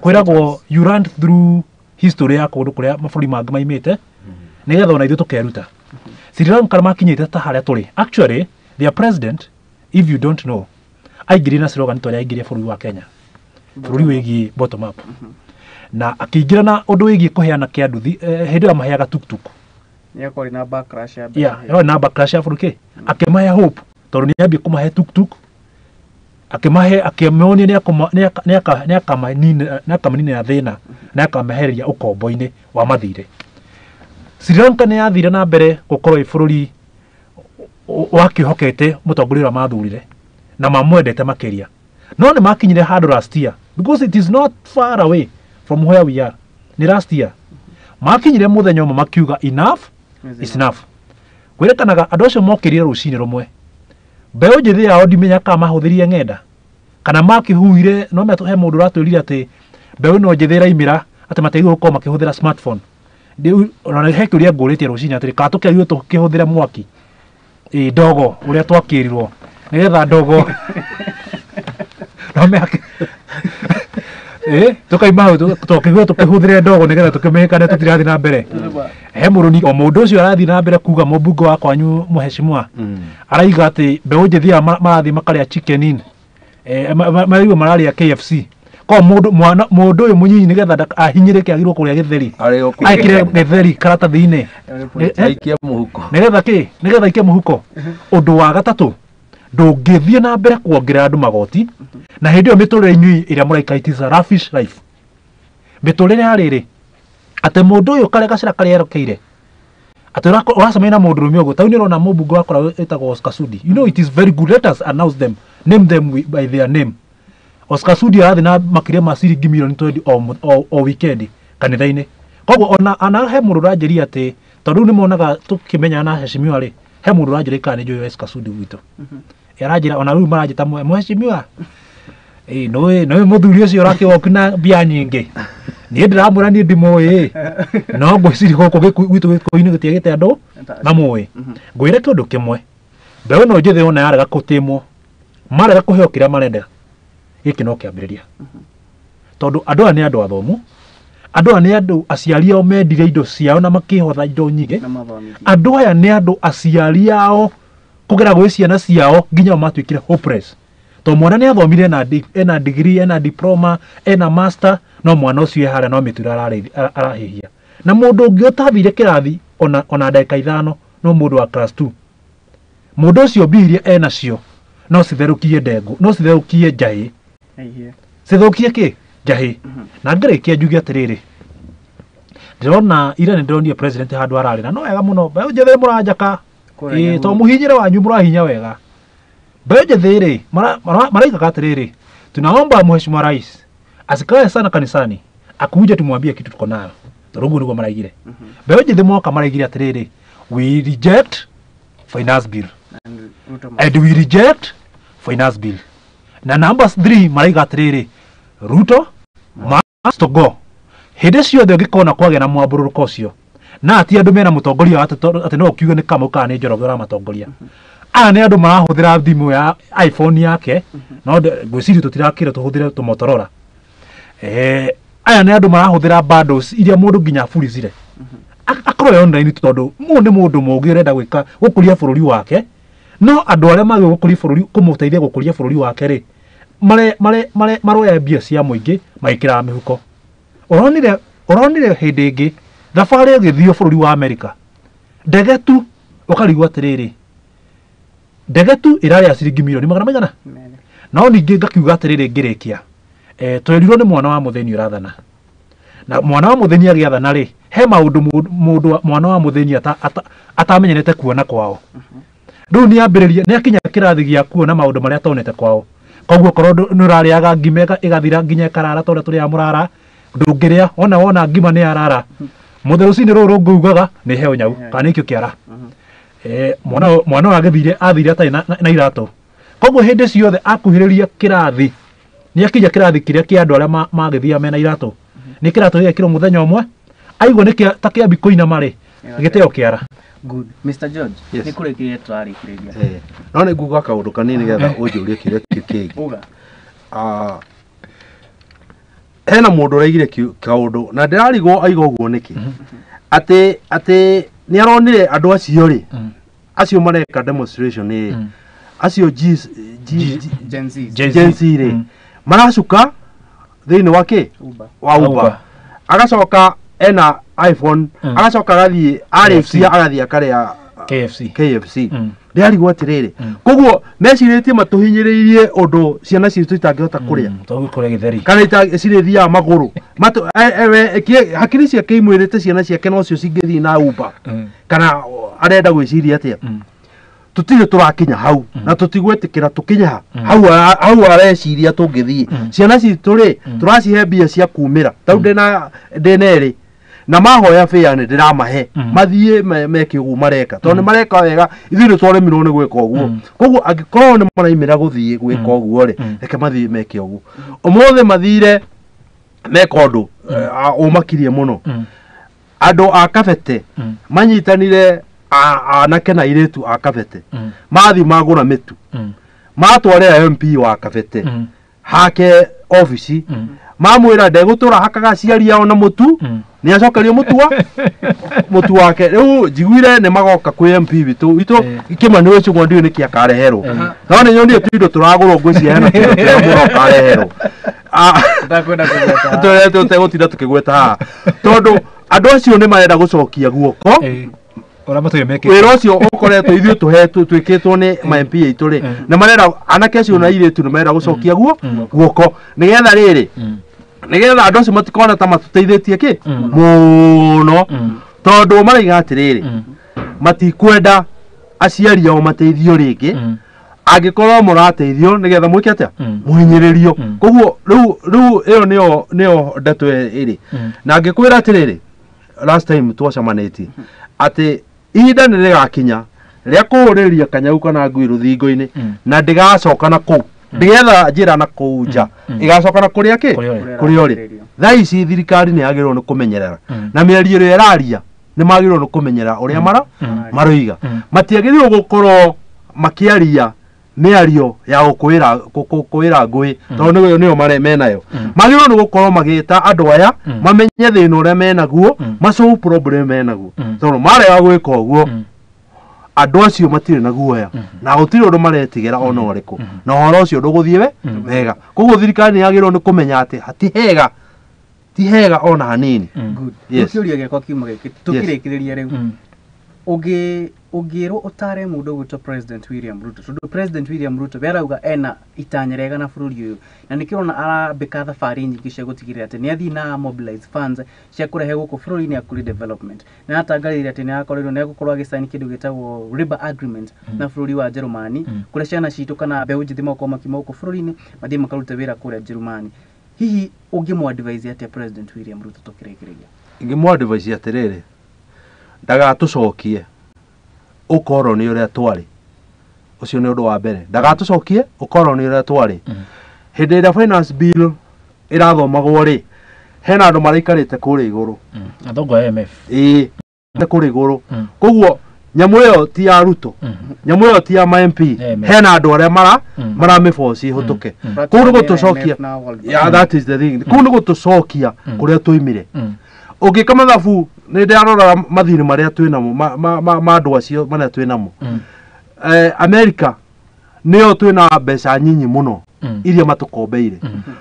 kwĩragwo you run through history ya kũndũ kũrĩa mabũrũri mangĩ maimĩte, nĩgetha ona ithuĩ tũkeruta. Sri Lanka makinyĩte ta harĩa tũrĩ. Actually, their president, if you don't know, aingĩrire na slogan ta ũrĩa aingĩrire bũrũri wa Kenya, bũrũri wĩgiĩ bottom up, na akĩingĩra na ũndũ wĩgiĩ kũheana kĩa nduthi. Hĩndĩ ĩyo amaheaga tuktuk. Nĩ na backlash ya mbeca. Yeah, na backlash ya bũrũri. Akĩmahe hope tondũ nĩ ambie kũmahe tuktuk, akĩmahe, akĩmonia nĩ akamaninĩra thĩna na akamahereria ũkombo-inĩ wa mathirĩ. Sri Lanka nĩ yathire na mbere gũkorwo ĩ bũrũri wakĩhokete mũtongoria ũrĩa mathurire na mamwendete makĩria, no nĩ makinyire handũ last year, because it is not far away from where we are, nĩ last year makinyire mũthenya ũmwe makiuga enough is enough. Kwĩrĩkanaga andũ acio mokĩrire rũcinĩ rũmwe, mbeũ njĩthĩ yao ndimenya kana mahũthĩrire ng'enda kana makĩhuhire, no he mũndũ ũratwĩrire atĩ mbeũ ĩno njĩthĩ ĩraimĩra atĩ matiagĩrĩirwo gũkorwo makĩhũthĩra smartphone. Ona he kĩũria ngũrĩtie rũcinĩ atĩrĩ, kana tũkĩagĩrĩirwo tũkĩhũthĩre mwaki ndogo ũrĩa twakĩrirwo nĩgetha ndogo no mĩake tukaima hau tũkĩgwo tũkĩhũthĩre ndogo nĩgetha tũkĩmenyekane tũtirathiĩ na mbere. He mũrũni o mũndũ ũcio arathiĩ na mbere kuga mũmbunge wa kwanyu mũheshimiwa araiga atĩ mbeũ njĩthĩ aya marathiĩ makarĩa Chicken Inn, maraigua mararĩa KFC. Ko mũndũ mwana mũndũ ũyũ mũnyinyi nĩgetha ahinyĩrĩke agĩrĩirwo kũrĩa gĩtheri, aikire gĩtheri karatathi-inĩ aikie mũhuko, nĩgetha kĩ, nĩgetha aikie mũhuko. Ũndũ wa gatatũ, ndũngĩthiĩ na mbere kuongerera andũ magoti na hĩndĩ ĩyo mĩtũrĩre inyuĩ ĩrĩa mũraikara it is a lavish life. Mĩtũrĩre ya rĩrĩ atĩ mũndũ ũyũ karĩa gacĩra karĩa erokeire atĩ ũracemania na mũndũrũme ũguo tau nĩ ũrona mũmbunge wakora wĩtagwo Oscar Sudi. You know it is very good, let us announce them, name them by their name. Oscar Sudi arathiĩ na makĩria ma ciringi milioni 20 o weekend kanitha-inĩ. Koguo ona ana he mũndũ ũranjĩria atĩ tondũ rĩu nĩmonaga tũkĩmenyana na heshimiwa rĩ, he mũndũ ũranjĩria kana nĩ njũĩ Oscar Sudi gwitũ. Aranjĩra ona rĩu maranjĩta mheshimiwa, nĩũĩ mũthuri ũcio ũrakĩwoki na mbia nyingĩ, niĩ ndĩramwĩra niĩ ndimũĩ, no ngwĩciria gũkũ gwitũ Gĩkũyũ-inĩ gũtiagĩte andũ mamũĩ. Ngwĩre kĩũndũ kĩmwe, mbeũ ĩno njĩthĩ ona yarega gũtĩmwo, marega kũheo kĩrĩa marenda, gĩkĩ no kĩambĩrĩria. Tondũ andũ aya nĩ andũ athomu, andũ aya nĩ andũ aciari ao mendire indo ciao na makĩhotha indo nyingĩ. Andũ aya nĩ andũ aciari ao kũgera gwĩ ciana ciao nginya o matuĩkire hopeless. Tondũ mwana nĩ athomire ena degree, ena diploma, ena master, no mwana ũcio e harĩa no mĩtũrĩre arahĩhia. Na mũndũ ũngĩ ũtathire kĩrathi ona ndagĩka ithano no mũndũ wa class 2. Mũndũ ũcio mbia iria enacio No citherũkie ndengũ, no citherũkie njahĩ. Cithũkie kĩ? Njahĩ. Na ngĩrĩkia njuge atĩrĩrĩ, ndĩrona ira nĩ ndĩronire president handũ ararĩra, no wega mũno, mbeũ njĩthĩ mũranjaka. Ĩĩ, to mũhinyĩre wanyu mũrahinya wega. Mbeũ njĩthĩ rĩ, maraigaga atĩrĩrĩ, tunaomba mheshimiwa rais asikae sana kanisani, akuje tumwambie kitu tuko nayo. Tondũ ũguo nĩguo maraigire. Mbeũ njĩthĩ moka maraigire atĩrĩrĩ, we reject finance bill and we reject finance bill. Na number 3 maraiga atĩrĩrĩ, Ruto must go. Hĩndĩ ciothe ũngĩkona kwagĩa na mwambũrũrũko ũcio, na ti andũ mena mũtongoria atĩ no ũkiuge nĩ Kamau kana nĩ Njoroge ũramatongoria. Aya nĩ andũ marahũthĩra thimũ ya iPhone yake, no ngwĩciria tũtirakĩrwo tũhũthĩre tũmotorola. Aya nĩ andũ marahũthĩra bundles iria mũndũ nginya aburizire. Akorwo e online tondũ mũndũ nĩ mũndũ mũũgĩ ũrenda gwĩka gũkũria bũrũri wake, no andũ arĩa magĩrĩirwo gũkũria bũrũri, kũmũteithia gũkũria bũrũri wake rĩ, maroya mbia cia mũingĩ magĩkĩraga mĩhuko. Ũronire hĩndĩ ĩngĩ thabarĩ ĩgĩthiĩ bũrũri wa Amerika, ndege tu ũkarigwo atĩrĩrĩ, ndege tu ĩrarĩa ciringi mirioni magana maigana. No ningĩ ngakiuga atĩrĩrĩ ngĩrĩkia, twerirwo nĩ mwana wa mũthĩni ũrathana, na mwana wa mũthĩni agĩathana rĩ, he maũndũ mũndũ mwana wa mũthĩni atamenyerete kuona kwao. Rĩu nĩambĩrĩria, nĩakinya kĩrathi gĩa kuona maũndũ marĩa atonete kwao. Koguo korwo nĩ ũrarĩaga ngima ĩgathira nginya ĩkarara ta ũrĩa tũrĩaga mũrara, ndũngĩrĩa, wona wona ngima nĩ yarara. Mũthĩ rũcinĩ rũrũ rũngũugaga nĩ heo nyau, kana nĩkĩo kĩara. Mwana ũyũ agĩthire, athire atarĩ na iratũ. Koguo hĩndĩ ciothe akuhĩrĩria kĩrathi, nĩakinya kĩrathi kĩrĩa kĩa andũ arĩa magĩthiaga mena iratũ. Nĩ kĩratũ gĩgekĩrwo mũthenya ũmwe, aigua nĩ ta kĩambi kũinama rĩ, gĩteo kĩara. Good. Mr. George, Yes. nĩ kũrĩkĩrĩria tũrarĩkĩrĩria. No nĩ nguga kaũndũ kanini nĩgetha ũnjũrie kĩũria kĩu kĩngĩ. Uga. Hena mũndũ ũraigire kaũndũ na ndĩrarigwo aiga ũguo nĩkĩ. Atĩ nĩ aronire andũ acio rĩ, acio mareka demonstration rĩ, acio Gen Z. Gen Z rĩ, maracuka thĩinĩ wa kĩ? Uber. Wa Uber. Agacoka ena iPhone, agacoka agathiĩ arĩkia agathiĩ akarĩa KFC. KFC. Ndĩrarigwo atĩrĩrĩ, koguo mecirĩtie matũhinyĩrĩirie ũndũ ciana citũ itangĩhota kũrĩa. Tondũ kũrĩa gĩtheri. Kana cirĩthiaga magũrũ. Hakiri ciake imwĩrĩte ciana ciake nocio cingĩthiĩ na Uber. Kana arenda gwĩciria atĩa. Tũtirĩ tũrakinya hau na tũtigwĩtĩkĩra tũkinye ha. Hau hau areciria tũngĩthiĩ. Ciana citũ rĩ, tũracihe mbia cia kumĩra. Tondũ ndĩna erĩ. Na mahoya bĩa nĩ ndĩramahe. Mathiĩ meke ũguo mareka. Tondũ nĩ mareka wega, ithuĩ nĩ twaremirwo nĩ gwĩka ũguo. Koguo angĩkorwo nĩ maraimĩra gũthiĩ gwĩka ũguo rĩ, reke mathiĩ meke ũguo. Ũmũthĩ mathire meka ũndũ, ũmakirie mũno. Andũ a Kabete manyitanire anake na airĩtu a Kabete. Mathiĩ magũra mĩtu. Matwarĩra MP wa Kabete. Hake obici. Mamwĩra ndegũtũra hakaga aciari ao na mũtu, nĩ acokerio mũtu wake. Rĩu njiguire nĩ magoka kwĩ MP witũ, witũ Kĩmani Wĩcũgwa ndiũĩ nĩkĩ akareherwo. No nĩ nyonire tũindo tũragũrwo ngwĩciria hena kĩndũ kĩrĩa mũno akareherwo. Tũtakwenda kũgweta. Tũtegũtinda tũkĩgweta haha. Tondũ andũ acio nĩ marenda gũcokia guoko. Ũrĩa matũire mekĩte. Wĩra ũcio ũkoretwo ithuĩ tũhetwo twĩkĩtwo nĩ ma MP aitũ rĩ, nĩ marenda anake acio na airĩtu nĩ marenda gũcokia guoko nĩgetha rĩrĩ, nĩgetha andũ acio matikona ta matũteithĩtie kĩ mũno, tondũ maraiga atĩrĩrĩ, matikwenda aciari ao mateithio rĩngĩ, angĩkorwo mũrateithio nĩgetha mwĩke atĩa, mũhinyĩrĩrio. Koguo rĩu ĩyo nĩyo ndeto ĩrĩ. Na ngĩkwĩra atĩrĩrĩ, last time twacemanĩtie atĩ ihinda nĩ rĩgakinya rĩa kũhũrĩria kanyau kana ngui rũthingo-inĩ, na ndĩgacoka na kũu, ndĩgetha njĩra na kũu nja, ĩgacoka na kũrĩa kĩ? Kũrĩa ũrĩ. Kũrĩa ũrĩ. Thaa ici thirikari nĩ yagĩrĩirwo nĩ kũmenyerera, na mĩario ĩrĩa ĩraria nĩ magĩrĩirwo nĩ kũmenyerera ũrĩa maroiga. Matiagĩrĩirwo gũkorwo makĩaria mĩario ya gũkũĩra ngũĩ, tondũ nĩyo menayo. Magĩrĩirwo nĩ gũkorwo magĩta andũ aya mamenye thĩna ũrĩa menaguo, ma solve problem menaguo. Tondũ marega gwĩka ũguo, andũ acio matirĩ na guoya, na gũtirĩ ũndũ maretigĩra ona ũrĩkũ, na ũhoro ũcio ndũgũthiĩ wega. Koguo thirikari nĩ yagĩrĩirwo nĩ kũmenya atĩ hatihega, ti hega ona hanini. Good. Yes. Rĩu kĩũria gĩakwa kiuma gĩkĩ, tũkĩrĩkĩrĩria rĩu. Ũngĩrwo ũtare mũndũ ũgwĩtwo President William Ruto, tondũ President William Ruto we arauga ena itanya rĩega na bũrũri ũyũ, na nĩkĩo ũrona arambĩka thabarĩ nyingĩ cia gũtigĩrĩra atĩ nĩ athiĩ na mobilize funds cia kũrehe gũkũ bũrũri-inĩ akũrie development, na atangarĩire atĩ nĩ akorirwo nĩ egũkorwo agĩsign kĩndũ gĩtagwo Labour Agreement na bũrũri wa Jerumani, kũrĩa ciana citũ kana mbeũ njĩthĩ magokorwo makiuma gũkũ bũrũri-inĩ mathiĩ makarute wĩra kũrĩa Jerumani. Hihi ũngĩmũ advise atĩa President William Ruto tũkĩrĩkĩrĩria? Ingĩmũ advise atĩrĩrĩ, ndagatũcokie ũkoroni ũrĩa twarĩ. Ũcio nĩ ũndũ wa mbere, ndagatũcokie ũkoroni ũrĩa twarĩ. Hĩndĩ ĩrĩa finance bill ĩrathomagwo rĩ, hena andũ maraikarĩte kũrĩa igũrũ. Athongo a IMF. Ĩĩ, kũrĩa igũrũ. Koguo nyamũ ĩyo ti ya Ruto, nyamũ ĩyo ti ya ma MP, hena andũ arĩa mara maramĩboci ĩhũtũke. Kũu nĩ gũtũcokia. Yeah, that is the thing. Kũu nĩ gũtũcokia kũrĩa tũimire. Ũngĩka mathabu, nĩ ndĩrarora mathirĩ marĩa twĩnamo ma andũ acio marĩa twĩnamo. America nĩyo twĩna mbeca nyinyi mũno iria matũkombeire,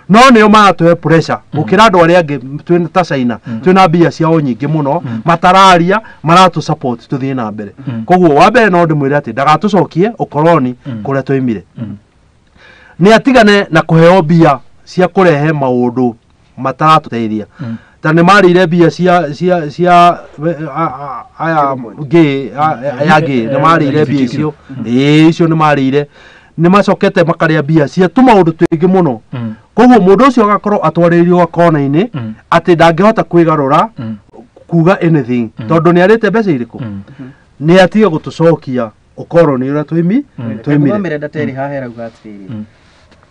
no nĩo maratũhe pressure gũkĩra andũ arĩa angĩ twĩ ta China. Twĩna mbia ciao nyingĩ mũno, matararia, maratũ support tũthiĩ na mbere. Koguo wa mbere no ndĩmwĩre atĩ ndagatũcokie ũkoroni kũrĩa twaimire. Nĩ atigane na kũheo mbia cia kũrehe maũndũ mataratũteithia, ta nĩ marĩire mbia cia aya ngĩ aya ngĩ, nĩ marĩire mbia icio. Ĩĩ, icio nĩ marĩire, nĩ macokete makarĩa mbia cia tũmaũndũ tũingĩ mũno. Koguo mũndũ ũcio agakorwo atwarĩrĩirwo kona-inĩ atĩ ndangĩhota kwĩgarũra kuga anything, tondũ nĩ arĩte mbeca irĩkũ. Nĩ atige gũtũcokia ũkoroni ũrĩa twaimire. Ngũthomere data ĩrĩ haha ĩrauga atĩrĩrĩ,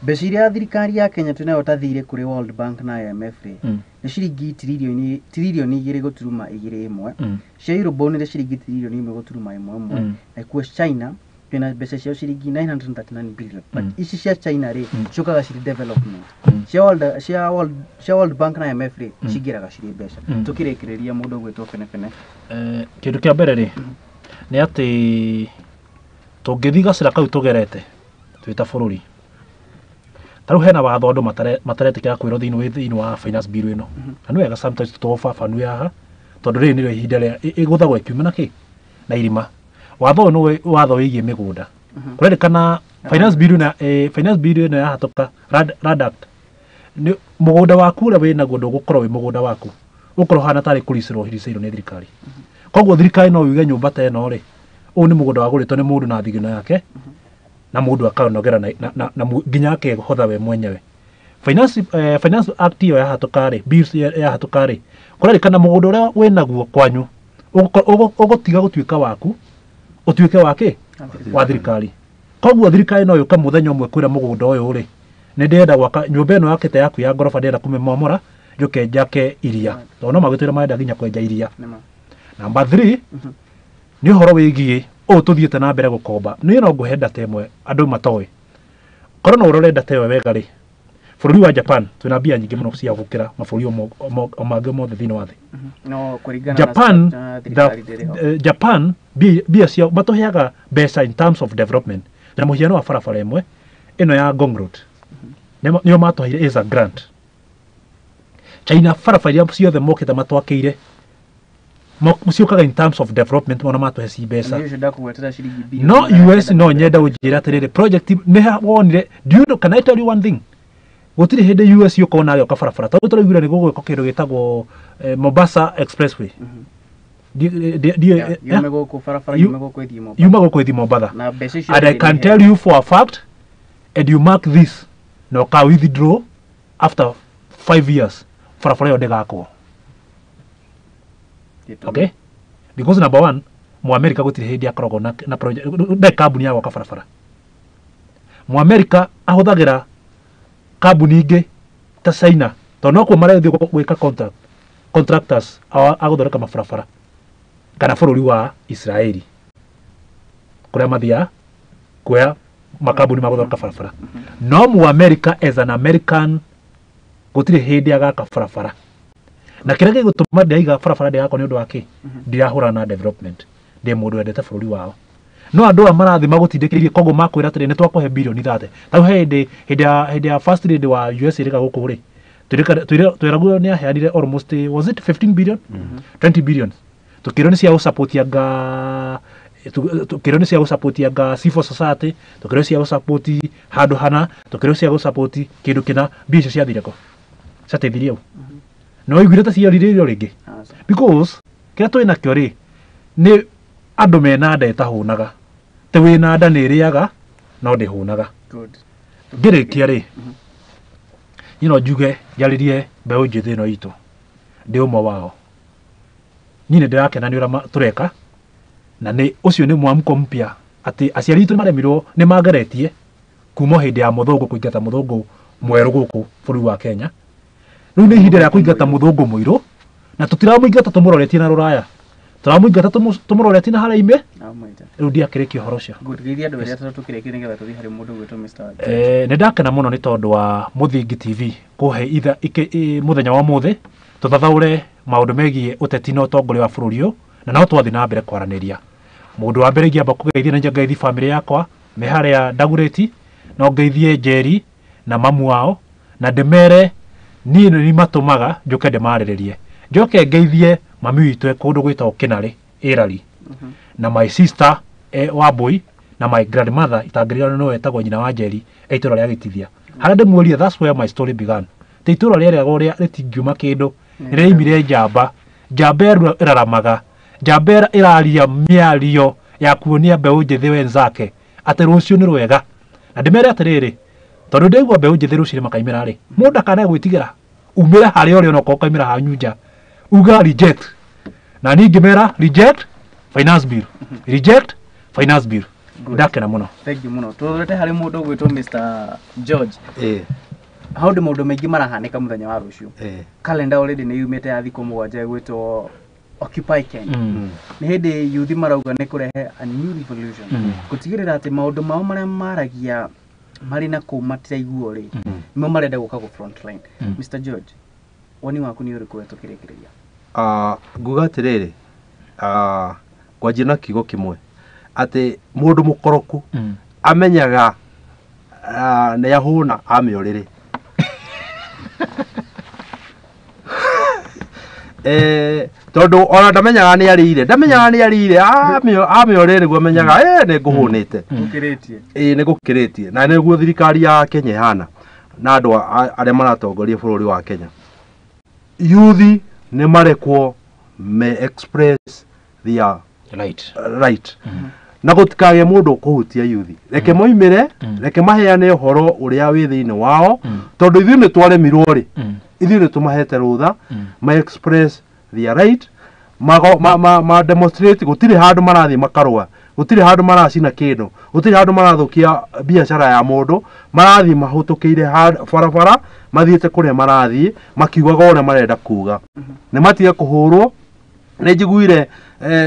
mbeca iria thirikari ya Kenya twĩnayo ta thirĩ kũrĩ World Bank na IMF rĩ, nĩ ciringi 2.21 tiririoni. Cia Eurobond nĩ ciringi 1.11 tiririoni, na kuo China twĩna mbeca ciao ciringi 939 billion, but ici cia China rĩ, ciũkaga cirĩ development. Cia World Bank na IMF rĩ, cingĩraga cirĩ mbeca. Tũkĩrĩkĩrĩria, mũndũ ũgwĩtwo Benebene. Kĩndũ kĩa mbere rĩ, nĩ atĩ tũngĩthiĩ gacĩra kau tũgerete twĩ ta bũrũri, ta rĩu hena watho andũ mataretĩkĩra kwĩrwo thĩinĩ wa finance bill ĩno, na nĩ wega sometimes tũtoo baba nĩ haha, tondũ rĩrĩ nĩrĩo ihinda rĩa ĩgũthagwo ĩkiuma na kĩ na irima. Watho ũyũ nĩ watho wĩgiĩ mĩgũnda. Kũrerĩkana finance bill na finance bill ĩno yahatũka, Land Act, nĩ mũgũnda waku ũrĩa wĩnaguo ndũgũkorwo wĩ mũgũnda waku, ũkorwo ũhana tarĩ kũricĩrwo ũricĩirwo nĩ thirikari. Koguo thirikari no yuge nyũmba ta ĩno rĩ, ũyũ nĩ mũgũnda wagũrĩtwo nĩ mũndũ na thigino yake, na mũndũ akanogera na nginya akehotha we mwenyewe. Finance Act ĩyo yahatũka rĩ, bills yahatũka rĩ, kũrerĩkana mũgũnda ũrĩa wĩnaguo kwanyu ũgũtiga gũtuĩka waku, ũtuĩke wa kĩ? Wa thirikari. Koguo thirikari no yũke mũthenya ũmwe kwĩra mũgũnda ũyũ rĩ, nĩ ndĩrenda gwaka nyũmba ĩno yakĩte yaku ya ngoroba, ndĩrenda kũmĩmomora njũke njake iria, tondũ no magĩtwĩra marenda nginya kwenja iria. Nĩma. Number 3 nĩ ũhoro wĩgiĩ ũũ tũthiĩte na mbere gũkomba. Niĩ no ngũhe data ĩmwe andũ matoĩ. Korwo no ũrore data ĩyo wega rĩ, bũrũri wa Japan twĩna mbia nyingĩ mũno cia gũkĩra mabũrũri o mangĩ mothe thĩinĩ wa thĩ. No kũringana Japan na thirikari ndĩrĩ ho. Japan mbia ciao matũheaga mbeca in terms of development, na mũhiano wa barabara ĩmwe ĩno ya Ngong Road nĩo matũheire as a grant. China barabara iria ciothe mokĩte matwakĩire ciũkaga in terms of development, ona matũhe ci mbeca. Nĩ ũcio ndakũgwetera ciringi bilioni No magana US kenda no na nyenda mĩrongo ũnjĩre atĩrĩrĩ, project nĩ ha wonire? Do you know, can I tell you one thing? Gũtirĩ hĩndĩ US yũkona agĩoka barabara tondũ tũraiguire nĩ gũgwĩkwo kĩndũ gĩtagwo Mombasa Expressway. Yeah, yume gũkũ barabara yume gũkũ ĩthiĩ Mombasa. Yuma gũkũ ĩthiĩ Mombatha. Na mbeca icio And I rĩ, can nĩ tell you for a fact, and you mark this, na ũka withdraw after 5 years, barabara ĩyo ndĩgakwo. Gĩtũmi. Okay, because number one, Mũamerika gũtirĩ hĩndĩ akoragwo na project, ndarĩ kambuni ya gwaka barabara. Mũamerika ahũthagĩra kambuni ingĩ ta China, tondũ nokuo marathiĩ gwĩka contractors a gũthondeka mabarabara, kana bũrũri wa Israeli kũrĩa mathiaga kuoya makambuni ma gũthondeka barabara. No Mũamerika as an American gũtirĩ hĩndĩ agaka barabara, na kĩrĩa gĩgũtũma ndĩraiga barabara ndĩgakwo nĩ ũndũ wa kĩ? Ndirahũrana na development, ndĩ mũndũ wendete bũrũri wao, no andũ aya marathiĩ magũtindĩkĩrĩrie. Koguo makwĩra atĩrĩ, nĩ twakũhe bilioni 30. Tarĩu he hĩndĩ ya first lady wa US ĩrĩka gũkũ rĩ, twĩragwo nĩ aheanire almost, was it 15 billion, 20 billion? Tukĩrwo nĩ cia gũsupport anga, tukĩrwo nĩ cia gũsupport anga civil society, tukĩrwo cia gũsupport handũ hana, tukĩrwo cia gũsupport kĩndũ kĩna. Mbia icio ciathire kũ? Ciateithirie ũ? No waiguire ta ciorire irio rĩngĩ? Aca. Because kĩrĩa twĩ nakĩo rĩ, nĩ andũ mena nda ĩtahũnaga. Tĩ wĩna nda nĩ ĩrĩaga no ndĩhũnaga. Good. Ngĩrĩkia rĩ, niĩ no njuge njarĩrie mbeũ njĩthĩ ĩno itũ, ndĩ ũmwe wao. Niĩ nĩ ndĩrakena nĩ ũrĩa tũreka, na nĩ ũcio nĩ mwamko mpya atĩ aciari aitũ nĩ maremirwo, nĩ mageretie kuma hĩndĩ ya mũthũngũ kũingata mũthũngũ mwerũ gũkũ bũrũri wa Kenya. Rĩu nĩ ihinda rĩa kũingata mũthũngũ mũirũ, na tũtiramũingata tũmũroretie na rũraya, tũramũingata tũmũroretie na harĩa ime. Namwĩte. Rĩu ndiakĩrĩkia ũhoro ũcio. Good. Geithia andũ arĩa atatũ tũkĩrĩkie nĩgetha tũthiĩ harĩ mũndũ ũgwĩtwo Mr. Nĩ ndakena mũno nĩ tondũ wa Mũthingi TV kũhe itha mũthenya wa ũmũthĩ tũthathaũre maũndũ megiĩ ũteti na ũtongoria wa bũrũri ũyũ, na no twathiĩ na mbere kwaranĩria. Mũndũ wa mbere ingĩamba kũgeithia nĩ ngeithi bamĩrĩ yakwa me harĩa Ndagurĩti, no ngeithie Njeri na mamu wao, na ndĩmere niĩ nĩ matũmaga njũke ndĩmarĩrĩrie. Njoke ngeithie mami witũ e kũndũ gwĩtagwo Kĩnarĩ Ĩrari, na my sister Wambui, na my grandmother itangĩrirana nĩwe etagwo nyina wa Njeri e itũra rĩa Gĩtithia, harĩa ndĩmuorie. That's where my story began. Ti itũra rĩeragwo rĩa rĩtingiuma kĩndũ, nĩrĩaimire njamba, njamba ĩraramaga, njamba ĩraria mĩario ya kuonia mbeũ njĩthĩ wenzake atĩ rũciũ nĩ rwega. Na ndĩmere atĩrĩrĩ, tondũ ndĩigua mbeũ njĩthĩ rũciũ makaimĩra rĩ, mũndũ ndakanae gwĩtigĩra, umĩre harĩa ũrĩ, onokorwo ũkaimĩra hanyu nja, uga reject. Na niĩ ngĩmera reject finance bill, reject finance bill. Good. Ndakena mũno. Thank you mũno. Tũrorete harĩ mũndũ ũgwĩtwo Mr. George. Ĩĩ. Hau ndĩ maũndũ maingĩ marahanĩka mũthenya wa rũciũ. Ĩĩ. Calendar already nĩ yumĩte ya thikũ 7 ĩgwĩtwo Occupy Kenya. Nĩ hĩndĩ yuthi marauga nĩ kũrehe a new revolution, gũtigĩrĩra atĩ maũndũ mao marĩa maragia marĩ na kũu matiraiguo rĩ, nĩmo marenda gũka gũ frontline. Mr. George, woni waku nĩ ũrĩkũ we tũkĩrĩkĩrĩria? Nguga atĩrĩrĩ, ngwanjia na kiugo kĩmwe atĩ mũndũ mũkoroku amenyaga nĩ ahũna amĩũrĩrĩ. Tondũ ona ndamenyaga nĩ arĩire, ndamenyaga nĩ arĩire, amĩũrĩrĩ nĩguo amenyaga nĩ ngũhũnĩte. Ũkĩrĩtie. Ĩĩ, nĩ gũkĩrĩtie. Na nĩguo thirikari ya Kenya ĩhana na andũ arĩa maratongoria bũrũri wa Kenya. Yuthi nĩ marekwo me express their right. Right, na gũtikagĩe mũndũ ũkũhutia yuthi. Reke moimĩre, reke maheane ũhoro ũrĩa wĩ thĩinĩ wao, tondũ ithuĩ nĩ twaremirwo rĩ, ithuĩ nĩ tũmahete rũtha ma express their right, mago, ma demonstrate. Gũtirĩ handũ marathiĩ makarũa, gũtirĩ handũ maracina kĩndũ, gũtirĩ handũ marathũkia biacara ya mũndũ. Marathiĩ mahũtũkĩire barabara, mathiĩte kũrĩa marathiĩ makiugaga ũrĩa marenda kuga. Nĩ matige kũhũrwo. Nĩ njiguire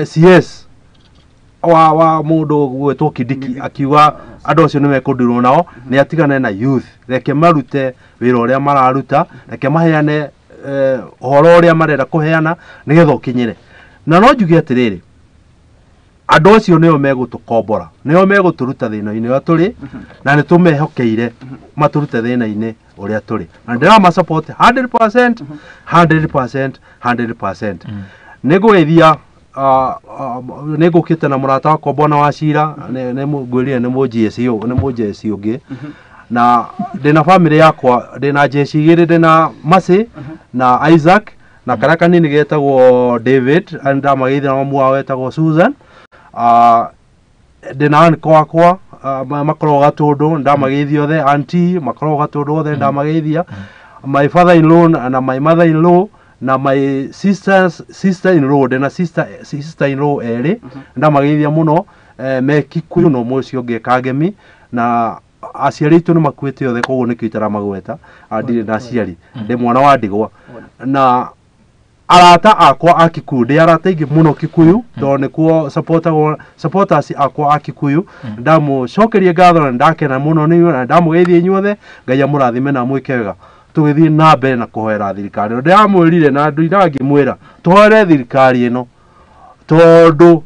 CS wa mũndũ gwĩtwo Kindiki akiuga andũ acio nĩ mekũndirwo nao. Nĩ atigane na youth, reke marute wĩra ũrĩa mararuta, reke maheane ũhoro ũrĩa marenda kũheana nĩgetha ũkinyĩre. Na no njuge atĩrĩrĩ, andũ acio nĩo megũtũkombora, nĩo megũtũruta thĩna-inĩ ũrĩa tũrĩ, na nĩ tũmehokeire matũrute thĩna-inĩ ũrĩa tũrĩ, na ndĩrama support 100%, 100%, 100%. Nĩ ngũgeithia, nĩ ngũkĩte na mũrata wakwa Bwana wa Cira, nĩ ngwĩrire nĩ mũJSU, nĩ mũJSU ũngĩ, na ndĩna family yakwa, ndĩna jeshi igĩrĩ, ndĩna Mercy na Isaac na karĩa kanini getagwo David, ndamageithia na mamu wao etagwo Susan. Ndĩna uncle wakwa, makoragwo Gatũndũ, ndamageithia othe, auntie makoragwo Gatũndũ othe, ndamageithia, my father in law na my mother in law na my sisters, sister in law, ndĩna sister in law erĩ, ndamageithia mũno, me Kikuyu na ũmwe ũcio ũngĩ Kangemi, na aciari aitũ nĩ makuĩte othe, koguo nĩkĩo itaramagweta. Ndirĩ na aciari, ndĩ mwana wa ndigwa. Na arata akwa a Kikuyu, ndĩ arata aingĩ mũno Kikuyu, tondũ nĩkuo supporters akwa a Kikuyu, ndamũcokeria ngatho na ndakena mũno nĩ inyuĩ, na ndamũgeithia inyuothe. Ngai amũrathime na amwĩke wega. Tũgĩthiĩ na mbere na kũhoera thirikari ĩno, ndĩramwĩrire na ndindaga ngĩmwĩra tũhoere thirikari ĩno, tondũ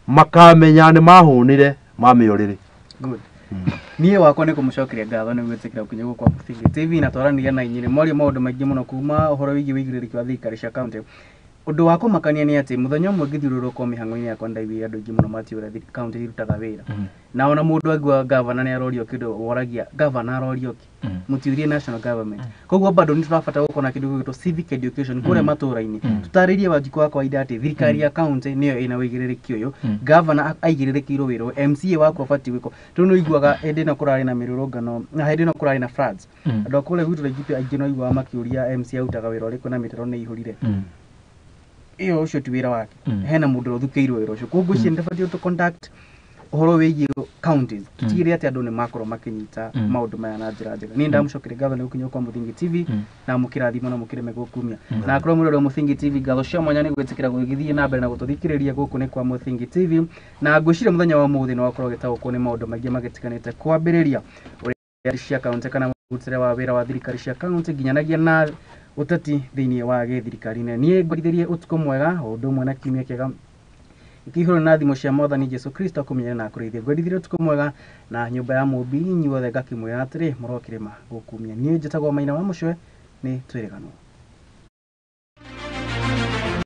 makamenya nĩ mahũnire mamĩũrĩrĩ. Good. Niĩ wakwa nĩ kũmũcokeria ngatho nĩ gwĩtĩkĩra gũkinya gũkũ kwa Mũthingi TV na twaranĩria na inyuĩ. Mwaria maũndũ maingĩ mũno kuma ũhoro wĩgiĩ wĩigĩrĩrĩki wa thirikari cia county. Ũndũ wa kũmakania nĩ atĩ mũthenya ũmwe ngĩthiũrũrũka o mĩhang'o-inĩ yakwa ndaiguire andũ aingĩ mũno matiũĩ ũrĩa kaunti irutaga wĩra. Na ona mũndũ aigua gavana nĩ arorio kĩndũ woragia gavana arorio kĩ, mũtiũrie national government. Koguo bado nĩ tũrabatara gũkorwo na kĩndũ gĩgwĩtwo civic education kũrĩa matũra-inĩ, tũtarĩrie Wanjikũ wa kawaida atĩ thirikari ya kaunti nĩyo ĩna ũigĩrĩrĩki ũyũ, gavana aigĩrĩrĩkĩirwo wĩra ũyũ, MCA waku abatiĩ gwĩkwo. Rĩu nĩ ũiguaga hĩndĩ ĩno kũrarĩ na mĩrũrũngano na hĩndĩ ĩno kũrarĩ na floods, andũ a kũrĩa gwitũ Laikipia aingĩ no ũiguaga makĩũria MCA arutaga wĩra ũrĩkũ na mĩtaro nĩ ĩihũrire. Ĩyo ũcio ti wĩra wake, hena mũndũ ũrĩa ũthukĩirwo wĩra ũcio. Koguo ngwĩciria nĩ tũbatiĩ tũ conduct ũhoro wĩgiĩ counties, tũtigĩrĩre atĩ andũ nĩ makorwo makĩnyita maũndũ maya na njĩra njega. Niĩ ndamũcokeria ngatho nĩ gũkinya kwa Mũthingi TV na mũkĩrathimwo na mũkĩreme gũkumia. Na akorwo mũrĩ wa Mũthingi TV, ngatho cia mwanya nĩ gwĩtĩkĩra gũgĩthiĩ na mbere na gũtũthikĩrĩria. Gũkũ nĩ kwa Mũthingi TV, na ngwĩciria mũthenya wa ũmũthĩ nĩ wakorwo ũgĩtaũkwo nĩ maũndũ maingĩ magĩtiganĩte, kwambĩrĩria ũrĩa cia kaunti kana mũrutĩre wa wĩra wa thirikari cia kaunti nginyanagia na ũteti thĩinĩ wa gĩthirikari-inĩ. Niĩ ngwendithĩrie ũtukũ mwega o ũndũ ũmwe na kiumia kĩega kĩihũrwo na thimũ cia Mwathani Jesu Kristo akũmenyere na akũrĩithie. Ngwendithĩrie ũtukũ mwega na nyũmba ya mũmbi inyuothe, ngakĩmwĩra atĩrĩ mũrokĩrĩma gũkumia. Niĩ njĩtagwo Maina wa Mũcwe, nĩ twĩrĩganwo.